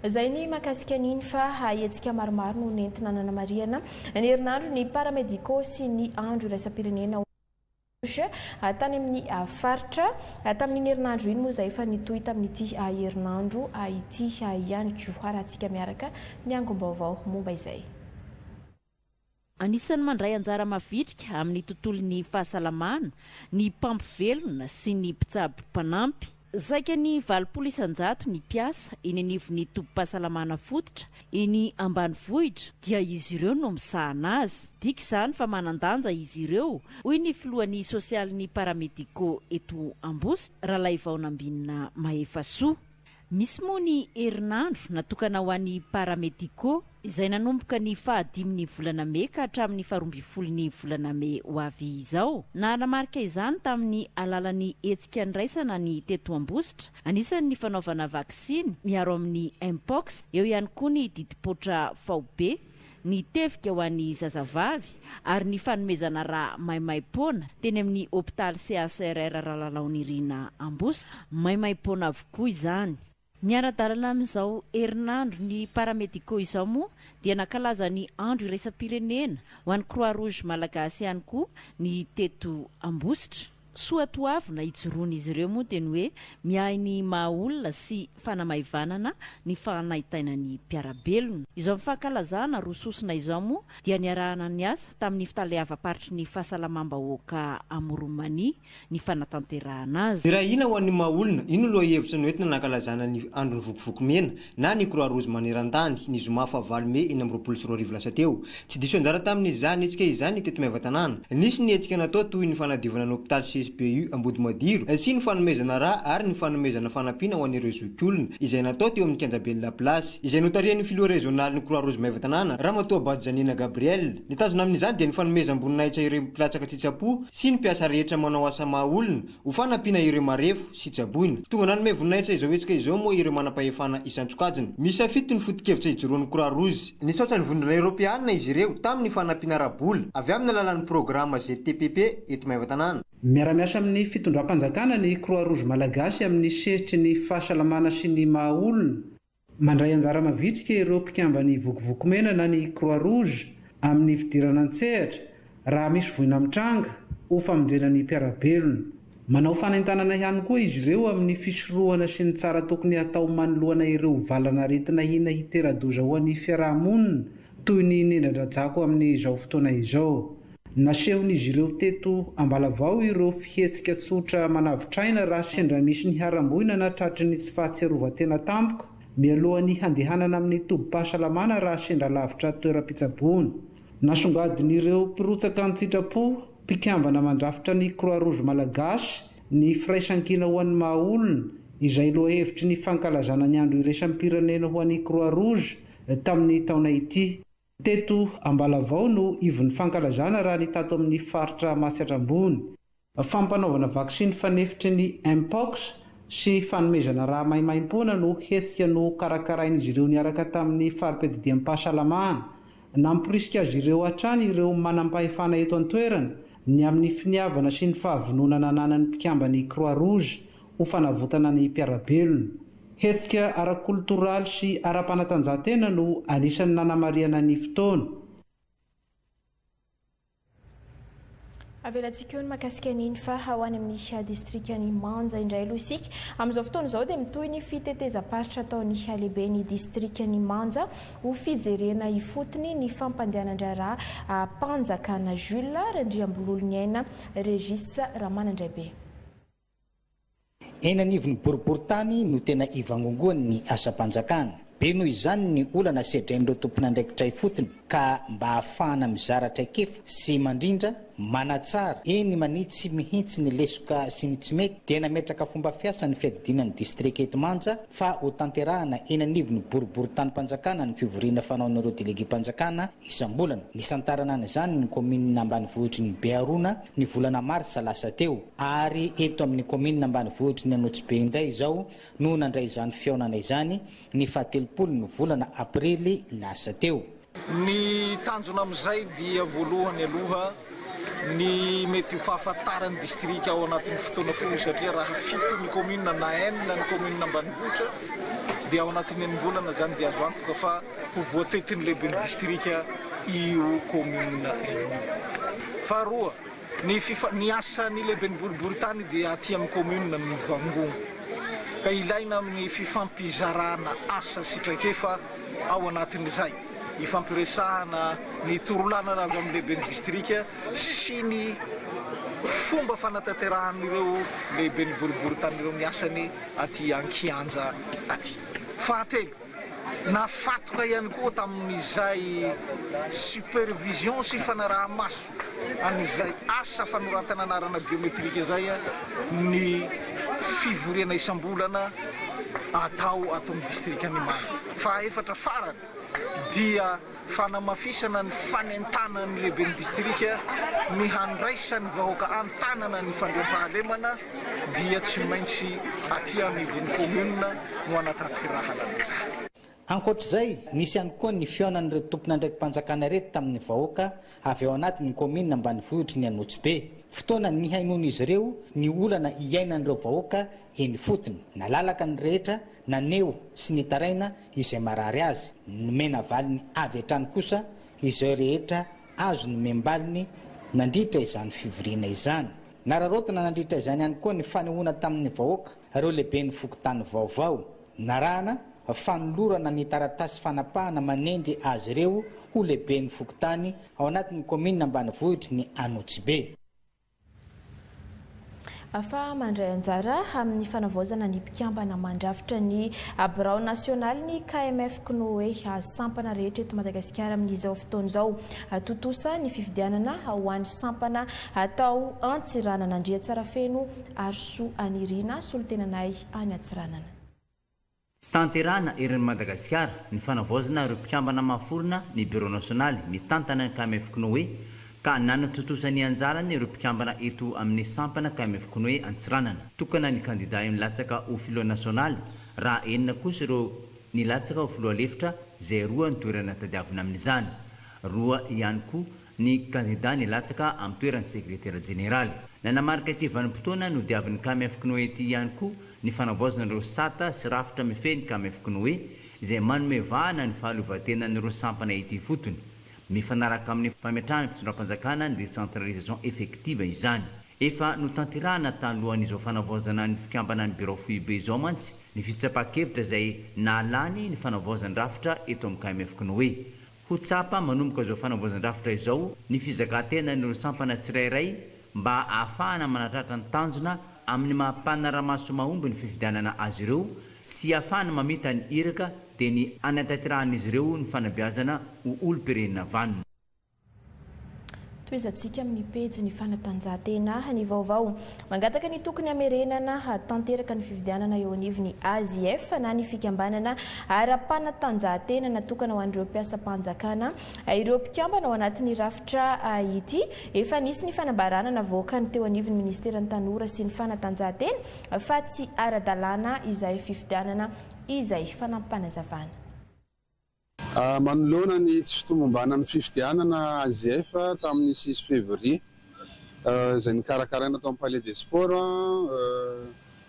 Izay ny mahakasika an'iny fa hetsika maromaro no nentina nanamarihana ny herinandro ny paramédicaux sy ny andro iraisam-pirenena tany amin'ny faritra. Tamin'iny herinandro iny moa izay efa nitohy tamin'ity herinandro ity ihany koa. Arahantsika miaraka ny angom-baovao momba izay. Anisan'ny mandray anjara mavitrika amin'ny tontolon'ny fahasalamana ny mpampivelona sy ny mpitsabo mpanampy. Saika ny 80% ny mpiasa eny anivon'ny tobim-pahasalamana fototra eny ambanivohitra dia izy ireo no misahana azy. Dika izany fa manan-danja izy ireo, hoy ny filohan'ny sosialin'ny paramédicaux eto Ambositra, Ralaivaonambinina Mahefasoa. Misy moa ny herinandro natokana ho an'ny paramédicaux izay nanomboka ny fahadimin'ny volana mey ka hatramin'ny faharoambinifolon'ny volana mey ho avy izao. Nanamarika izany tamin'ny alalan'ny hetsika niraisana ny teto Ambositra, anisan'ny ny fanaovana vaksiny miaro amin'ny Mpox, eo ihany koa ny didim-poatra faobe, ny tevika ho an'ny zazavavy ary ny fanomezana rà maimaim-poana teny amin'ny hopitaly CHRR Ralalaonirina Ambositra. Maimaim-poana avokoa izany. Niara-dalana amin'izao herinandro ny paramédicaux izao moa dia nankalaza ny andro iraisam-pirenena ho an'ny Croix Rouge Malagasy ihany koa ny teto Ambositra. Soatoavina ijoroan'izy ireo moa dia ny hoe miahy ny maha olona sy fanamaivanana ny fanaintainan'ny mpiara-belona. Izao fankalazana roa sosona izao moa dia niarahana niasa tamin'ny fitaleavam-paritry ny fahasalamam-bahoaka Amoron'i Mania ny fanatanterahana azy. Miray hina ho an'ny maha olona, io no lohahevitra noentina nankalazana ny andron'ny vokovoko mena na ny Croix Rouge maneran-tany, ny zoma fahavalo mey 2026 lasa teo. Tsy diso anjara tamin'izany hetsika izany ny teto Maevatanàna. Nisy ny hetsika natao toy ny fanadiovana ny hopitaly CSBU Ambodimadiro sy ny fanomezana rà ary ny fanomezana fanampiana ho an'ireo zokiolona izay natao teo amin'ny kianjaben'ny La Place izay notarihan'ny filoha rezionalin'ny Croix Rouge Maevatanàna, Ramatoa Bajanina Gabriel. Ny tanjona amin'izany dia ny fanomezam-boninahitra ireo mpilatsaka an-tsitrapo sy ny mpiasa rehetra manao asa maha olona Ho fanampiana ireo marefo sy tsaboina. Tonga nanome voninahitra izao hetsika izao moa ireo manam-pahefana isan-tsokajiny. Miisa fito ny foto-kevitra ijoroan'ny Croix Rouge. Nisaotra ny Vondrona Eoropeanina izy ireo tamin'ny fanampiana ara-bola avy amin'ny alalan'ny programa ZTPP eto Maevatanàna. Miara-miasa amin'ny fitondram-panjakana ny Croix Rouge Malagasy amin'ny sehatry ny fahasalamana sy ny maha olona. Mandray anjara mavitrika ireo mpikamban'ny Vokovoko Mena na ny Croix Rouge amin'ny fidirana an-tsehatra raha misy voina mitranga ho famonjena ny mpiara-belona. Manao fanentanana ihany koa izy ireo amin'ny fisorohana sy ny tsara tokony hatao manoloana ireo valan'aretina ahiana hitera-doza ho an'ny fiaraha-monina toy ny nendran-drajako amin'izao fotoana izao. Nasehon'izy ireo teto Ambalavao ireo fihetsika tsotra manavotra aina raha sendra misy niharam-boina na tratry ny tsy fahatsiarovan-tena tampoka, mialohan'ny handehanana amin'ny tobim-pahasalamana raha sendra lavitra toeram-pitsaboana. Nasongadin'ireo mpirotsaka an-tsitrapo, mpikambana mandrafitra ny Croix Rouge Malagasy, ny firaisankina ho an'ny maha olona, izay lohahevitry ny fankalazana ny andro iraisam-pirenena ho an'ny Croix Rouge tamin'ny taona ity. Teto Ambalavao no ivon'ny fankalazana raha ny tato amin'ny faritra Matsiatra Ambony. Fampanaovana vaksiny fanefitry ny Mpox sy fanomezana rà maimaimpoana no hetsika nokarakarain'izy ireo niaraka tamin'ny fari-piadidiam-pahasalamana. Namporisika azy ireo hatrany ireo manampahefana eto an-toerana ny amin'ny finiavana sy ny fahavononana ananan'ny mpikamban'ny Croix Rouge ho fanavotana ny mpiara-belona. Hetsika ara-koltoraly sy ara-panatanjahantena no anisan'ny nanamarihana ny fotoana. Avelantsika eo ny mahakasika an'iny fa ho any amin'ny distrikan'i Manja indray aloha isika. Amin'izao fotoana izao dia mitohy ny fitetezam-paritra ataon'ny lehiben'ny distrikan'i Manja ho fijerena ifotony ny fampandehanan-draharaha mpanjakana Jules Randriambololoniaina Régis Ramanandraibe. Eny anivon'ny boriborintany no tena ivangongoan'ny asam-panjakana. Be noho izany ny olana sedrain'ireo tompon'andraikitra ifotony ka mba ahafahana mizara traikefa sy mandrindra, manatsara, eny manitsy mihitsy ny lesoka sy ny tsy mety dia nametraka fomba fiasa ny fiadidiana ny distrika eto Manja fa hotanterahana eny anivon'ny boriborintanim-panjakana ny fivoriana fanaon'ireo delegem-panjakana isam-bolana. Nisantarana an'izany ny kaominina ambanivohitry ny Beharona ny volana marsa lasa teo. Ary eto amin'ny kaominina ambanivohitry ny Anosibe indray izao no nandray izany fihaonana izany ny fahatelopolo ny volana aprily lasa teo. Ny tanjona amin'izay dia voalohany aloha ny mety ho fahafantaran'ny distrika ao anatin'ny fotoana fohy satria raha fito ny kaominina na enina ny kaominina ambanivohitra dia ao anatin'ny enim-bolana izany dia azo antoka fa ho voatetin'ny lehiben'ny distrika io kaominina enina io. Faharoa, Ny fifa, ny asan'ny lehiben'ny boriborintany dia aty amin'ny commune no mivangongo ka ilaina amin'ny fifampizarana asa sy traikefa ao anatin'izay, ifampiresahana ny torolanana avy amin'ny lehiben'ny distrika sy ny fomba fanatanterahan'ireo lehiben'ny boriborintany ireo ny asany aty an-kianja aty. Fahatelo. Nafatoka ihany koa tamin'izay supervision sy fanaraha-maso an'izay asa fanoratana anarana biometrika izay ny fivoriana isam-bolana atao ato amin'ny distrikan'i Manja. Fahaefatra farany dia Fanamafisana ny fanentanan'ny lehiben'ny distrika ny handraisan'ny vahoaka an-tanana ny fandriampahalemana dia tsy maintsy aty anivon'ny commune no hanatanterahana an'izany. Ankoatr'izay, nisy ihany koa ny fihaonan'ireto tompon'andraiki-panjakana ireto tamin'ny vahoaka avy ao anatin'ny kaominina ambanivohitry ny Anosibe. Fotoana nihainoan'izy ireo ny olana iainan'ireo vahoaka eny ifotony. Nalalaka ny rehetra naneho sy nitaraina izay marary azy. Nomena valiny avy hatrany kosa izay rehetra azo nomem-baliny nandritra izany fivoriana izany. Nararaotina nandritra izany ihany koa ny fanehoana tamin'ny vahoaka ireo lehiben'ny fokontany vaovao. Narahana fanolorana ny taratasy fanapahana manendry azy ireo ho lehiben'ny fokontany ao anatin'ny kaominina ambanivohitry ny Anosibe. Fa mandray anjara amin'ny fanavaozana ny mpikambana mandrafitra ny birao nasionalin'ny KMF Cnoe sampana rehetra eto Madagasikara amin'izao fotoana izao. Tontosa ny fifidianana ho an'ny sampana atao Antsiranana. Andriatsarafeno Arisoa Nirina, solontenanay any Antsiranana. Tanterahina eran'i Madagasikara ny fanavaozana ireo mpikambana mahaforona ny Birao Nasionaly mitantana ny KMF Cnoe ka nanatontosa ny anjarany ireo mpikambana eto amin'ny sampana KMF Cnoe Antsiranana. Tokana ny kandida nilatsaka ho filoha nasionaly raha enina kosa ireo nilatsaka ho filoha lefitra izay roa ny toerana tadiavina amin'izany. Roa ihany koa ny kandida nilatsaka amin'ny toeran'ny sekretera jeneraly. Nanamarika ity vanim-potoana nodiavin'ny KMF Cnoe ity ihany koa ny fanavaozana ireo sata sy rafitra mifehy ny KMF Cnoe izay manome vahana ny fahaleovantenan'ireo sampana ety ifotony. Mifanaraka amin'ny fametrahan'ny fitondram-panjakana ny décentralisation effective izany. Efa notanterahana talohan'izao fanavaozana ny fikambanan'ny birao foibe izao mantsy ny fitsapan-kevitra izay nahalany ny fanavaozan-drafitra eto amin'ny KMF Cnoe. Ho tsapa manomboka izao fanavaozan-drafitra izao ny fizakan-tenan'ireo sampana tsirairay mba ahafahana manatratra ny tanjona amin'ny maha mpanara-maso mahomby ny fifidianana azy ireo sy ahafahana mamita ny iraka dia ny hanatanterahan'izy ireo ny fanabeazana ho olom-pirenena vanona. Tohizantsika amin'ny pejy ny fanatanjahantena ny vaovao. Mangataka ny tokony hamerenana tanteraka ny fifidianana eo anivon'ny AJF na ny fikambanana ara-panatanjahantena natokana ho an'ireo mpiasam-panjakana ireo mpikambana ao anatin'ny rafitra ity. Efa nisy ny fanambarana navoakan'ny teo anivon'ny minisiteran'ny tanora sy ny fanatanjahantena fa tsy ara-dalàna izay fifidianana izay. Fanampim-panazavana. Manoloana ny tsy fitomombanan'ny fifidianana AJF tamin'ny six février izay nokarakaraina tao amin'ny Palais des Sports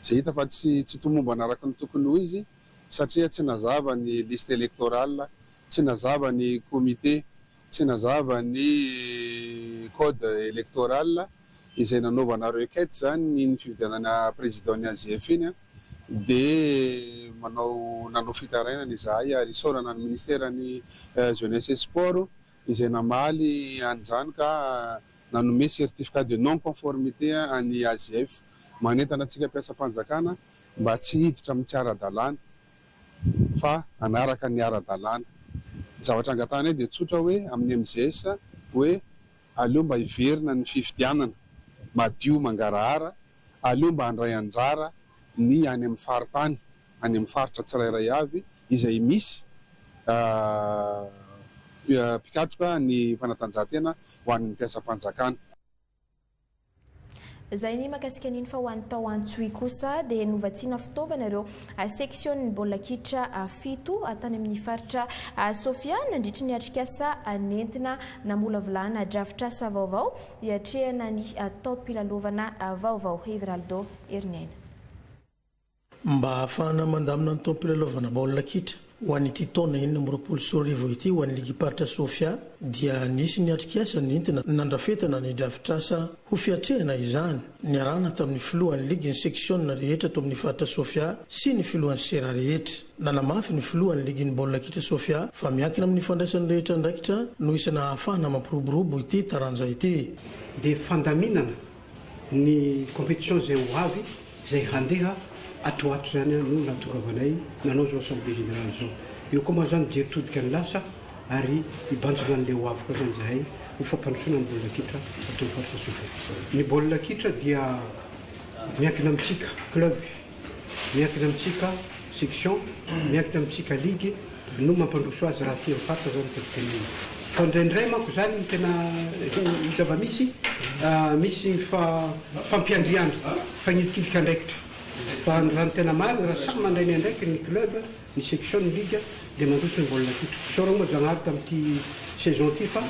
izay hita fa tsy tsy tomombana araka ny tokony ho izy satria tsy nazava ny liste électorale, tsy nazava ny comité, tsy nazava ny code électoral. izay nanaovana requête izany iny fifidianana président ny AGF iny dia manao nanao fitarainana izahay ary isaorana ny ministeran'ny jeunesse et sport izay namaly an'izany ka nanome certificat de non conformité an'ny AGF. Manentana antsika mpiasam-panjakana mba tsy hiditra amin'ny tsy ara-dalàna fa hanaraka ny ara-dalàna. Ny zavatra angatahanay dia tsotra hoe amin'ny MJS hoe aleo mba hiverina ny fifidianana madio mangarahara, aleo mba handray anjara ny any amin'ny faritany, any amin'ny faritra tsirairay avy izay misy mpikatroka ny fanatanjahantena ho an'ny mpiasam-panjakana. Izay ny mahakasika an'iny fa ho an'ny tao Antsohihy kosa dia novatsiana fitaovana ireo seksionin'ny baolina kitra fito tany amin'ny faritra Sofia nandritry ny atrikasa nentina namolavolana drafitrasa vaovao hiatrehana ny taom-pilalaovana vaovao. Everaldo Heriniaina. Mba hahafahana mandamina ny taom-pilalaovana baolina kitra ho an'ity taona 2026 ity ho an'ny ligim-paritra Sofia dia nisy ny atrikasa nentina nandrafetana ny drafitrasa ho fiatrehana izany, niarahana tamin'ny filohan'ny ligin'ny seksiona rehetra ato amin'ny faritra Sofia sy ny filohan'ny sera rehetra. Nanamafy ny filohan'ny ligin'ny baolina kitra Sofia fa miankina amin'ny fandraisan'ny rehetra andraikitra no isana hahafahana mampiroborobo ity taranja ity. Dia fandaminana ny competition izay ho avy izay handeha ato ho ato izany no nahatongavanay nanao izao assemblée générale izao. Eo koa moa izany mijery todika ny lasa ary hibanjina an'ilay ho avy koa izany izahay ho fampandrosoana ny baolina kitra ato amin'ny faritra Sofia. Ny baolina kitra dia miankina amintsika club, miankina amintsika section, miankina amintsika ligue no mampandroso azy raha aty amin'ny faritra izany no tiako tenenina. Fa indraindray manko izany ny tena ny zava-misy, misy ny fampiandriandry, fanilikilika andraikitra. Fa raha ny tena marina, raha samy mandray ny andraikiny ny club, ny section, ny ligue dia mandroso ny baolina kitra. Isaorana moa Zagnahary tamin'ity saison ity fa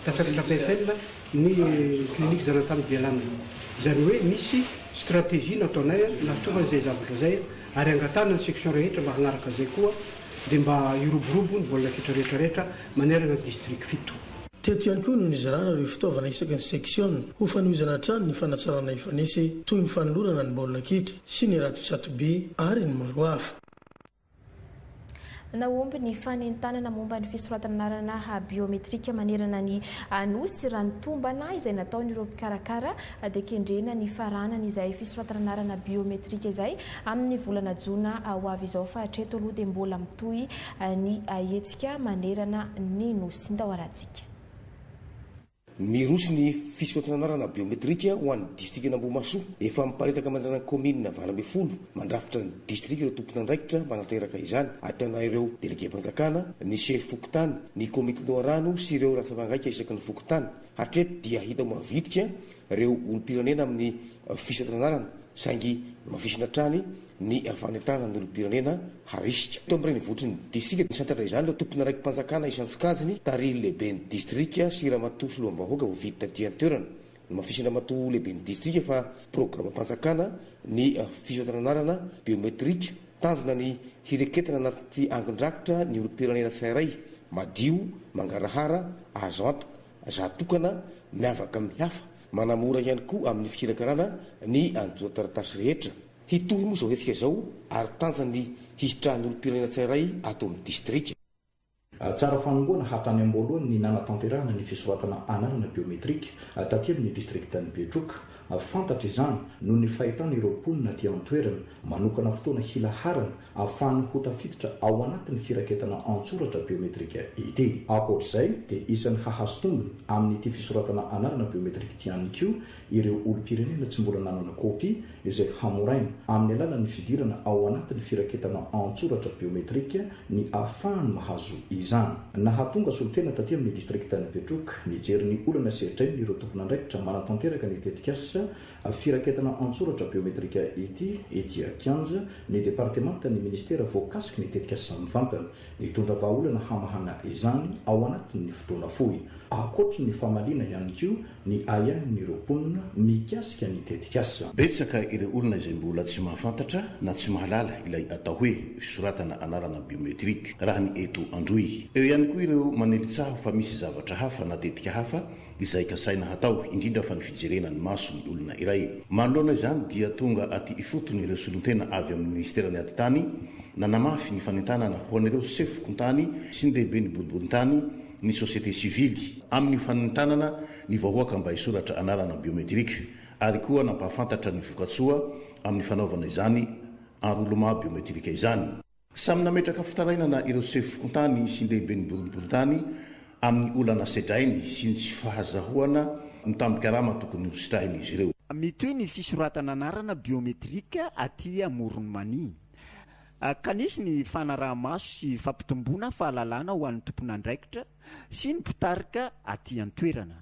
tafakatra PFL ny clinique zanatany Bealanana. Izany hoe misy stratégie nataonay nahatonga an'izay zavatra izay ary angatahana ny section rehetra mba hagnaraka izay koa dia mba hiroborobo ny baolina kitra rehetra rehetra manerana ny district fito. Teto ihany koa no nizarana ireo fitaovana isaky ny seksiona ho fanohizana hatrany ny fanatsarana efa nisy toy ny fanolorana ny baolina kitra sy ny rato tsatoby ary ny maro hafa. Nahomby ny fanentanana momba ny fisoratana anarana biometrika manerana ny Nosy. Raha ny tombana izay nataon'ireo mpikarakara dia kendrena ny faranana izay fisoratana anarana biometrika izay amin'ny volana jona ho avy izao fa hatreto aloha dia mbola mitohy ny hetsika manerana ny Nosy. Ndao arahantsika. Miroso ny fisoratana anarana biometrika ho an'ny distrikan'Ambohimahasoa. Efa miparitaka manerana ny kaominina 18 mandrafitra ny distrika ireo tompon'andraikitra manatanteraka izany, ahitana ireo delegem-panjakana, ny sefo fokontany, ny komity loharano sy ireo ratsa-mangaika isaky ny fokontany. Hatreto dia hita ho mavitrika ireo olom-pirenena amin'ny fisoratana anarana saingy nohamafisina hatrany ny fanentanana ny olom-pirenena harisika. Tao amin'ny renivohitry ny distrika nisantatra izany ireo tompon'andraiki-panjakana isan-tsokajiny tarihin'ny lehiben'ny distrika sy ramatoa solombavambahoaka voafidy taty an-toerana. Nohamafisin-dramatoa lehiben'ny distrika fa programam-panjakana ny fisoratana anarana biometrika. Tanjona ny hireketana anaty angon-drakitra ny olom-pirenena tsirairay, madio, mangarahara, azo antoka, za tokana, miavaka amin'ny hafa. Manamora ihany koa amin'ny fikirakarana ny antontan-taratasy rehetra. Hitohy moa izao hetsika izao ary tanjona ny hisitrahan'ny olom-pirenena tsirairay ato amin'ny distrika. Tsara fanombohana hatrany am-boalohany ny nanatanterahana ny fisoratana anarana biometrika taty amin'ny distriktan'i Betroka. Fantatra izany noho ny fahitana ireo mponina aty an-toerana manokana fotoana hilaharana ahafahany ho tafiditra ao anatin'ny firaketana an-tsoratra biometrika ity. Ankoatra izay dia isan'ny hahazo tombony amin'ity fisoratana anarana biometrika ity ihany koa ireo olom-pirenena tsy mbola nanana kopia izay hamoraina amin'ny alalan'ny fidirana ao anatin'ny firaketana an-tsoratra biometrika ny ahafahany mahazo izany. Nahatonga solontena taty amin'ny distriktan'i Betroka nijery ny olana sedrain'ireo tompon'andraikitra manatanteraka ny tetikasa firaketana an-tsoratra biometrika ity ety an-kianja ny departemantan'ny minisitera voakasiky ny tetikasa mivantana. Nitondra vahaolana hamahana izany ao anatin'ny fotoana fohy. Ankoatry ny famaliana ihany koa ny ahiahin'ireo mponina mikasika ny tetikasa. Betsaka ireo olona izay mbola tsy mahafantatra na tsy mahalala ilay atao hoe fisoratana anarana biometrique raha ny eto Androy. Eo ihany koa ireo manely tsaho fa misy zavatra hafa na tetika hafa. izay kasaina hatao, indrindra fa ny fijerena ny maso ny olona iray. Manoloana izany dia tonga aty ifotony ireo solontena avy amin'ny minisiteran'ny Atitany nanamafy ny fanentanana ho an'ireo sefo fokontany sy ny lehiben'ny boriborintany ny société sivily amin'ny fanentanana ny vahoaka mba hisoratra anarana biométrique ary koa nampahafantatra ny vokatsoa amin'ny fanaovana izany enrôlement biométrique izany. Samy nametraka fitarainana ireo sefo fokontany sy ny lehiben'ny boriborintany amin'ny olana sedrainy sy ny tsy fahazahoana ny tambin-karama tokony ho sitrahin'izy ireo. Mitohy ny fisoratana anarana biometrika aty Amoron'i Mania. Ka nisy ny fanaraha-maso sy fampitomboana fahalalana ho an'ny tompon'andraikitra sy ny mpitarika aty an-toerana.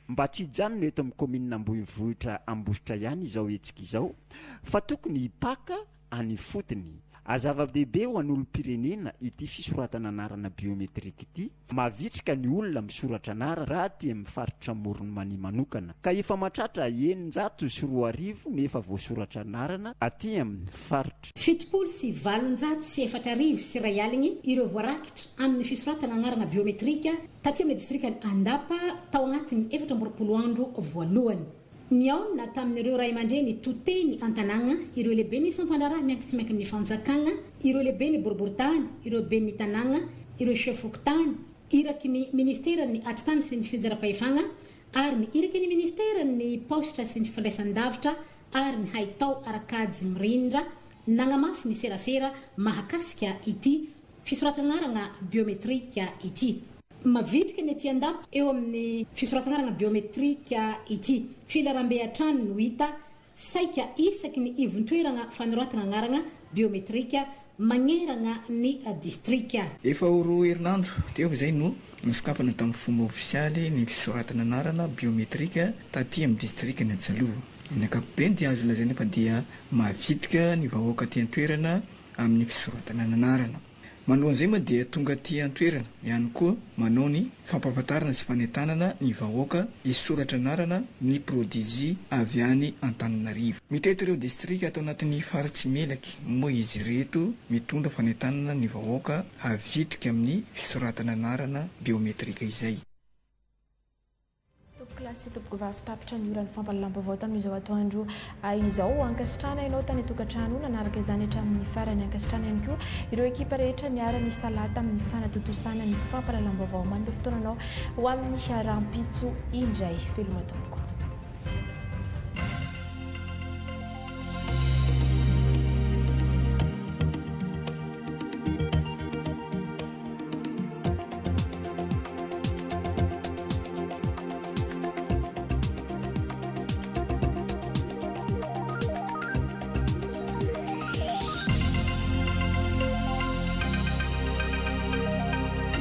Mba tsy hijanona eto amin'ny kaominina Ambohivohitra Ambositra ihany izao hetsika izao fa tokony hipaka any ifotony. A Zava-dehibe ho an'olom-pirenena ity fisoratana anarana biometrika ity. Mavitrika ny olona misoratra anarana raha aty amin'ny faritra Amoron'i Mania manokana ka efa mahatratra 2600 no efa voasoratra anarana aty amin'ny faritra. 1870 ireo voarakitra amin'ny fisoratana anarana biometrika taty amin'ny distrikan'i Andapa tao anatin'ny 24 andro voalohany. Nihaona tamin'ireo ray aman-dreny to teny an-tanàgna, ireo lehiben'ny sampan-draharaha mianky tsy mianky amin'ny fanjakagna, ireo lehiben'ny boriborintany, ireo ben'ny tanàgna, ireo chef fokontany, iraky ny ministeran'ny atitany sy ny fitsinjaram-pahefagna ary ny iraky ny ministeran'ny paositra sy ny fifandraisan-davitra ary ny haitao ara-kajy mirindra nagnamafy ny serasera mahakasika ity fisoratan'anaragna biometrika ity. Mavitrika ny aty Andapa eo amin'ny fisoratan'anaragna biometrika ity. Filaharambe hatrany no hita saika isaky ny ivon-toeragna fanoratagna agnaragna biometrika magneragna ny distrika. Efa ho roa herinandro teo izay no nosokafana tamin'ny fomba ofisialy ny fisoratana anarana biometrika taty amin'ny distrikan'i Antsalova. Amin'ny ankapobeny dia azo lazaina fa dia mavitrika ny vahoaka aty an-toerana amin'ny fisoratana anarana. Manoloana izay moa dia tonga aty an-toerana ihany koa manao ny fampahafantarana sy fanentanana ny vahoaka hisoratra anarana ny Prodigy avy any Antananarivo. Mitety ireo distrika ato anatin'ny faritsy Melaky moa izy ireto mitondra fanentanana ny vahoaka havitrika amin'ny fisoratana anarana biometrika izay. Tompokolahy sy tompokovavy tapitra ny oran'ny fampahalalam-baovao tamin'izao atoandro izao. Ankasitrahana ianao tany an-tokantrano nanaraka izany hatramin'ny farany. Ankasitrahana ihany koa ireo ekipa rehetra niara-nisalahy tamin'ny fanatontosana ny fampahalalam-baovao. Manome fotoana anao ho amin'ny rahampitso indray. Veloma tompoko.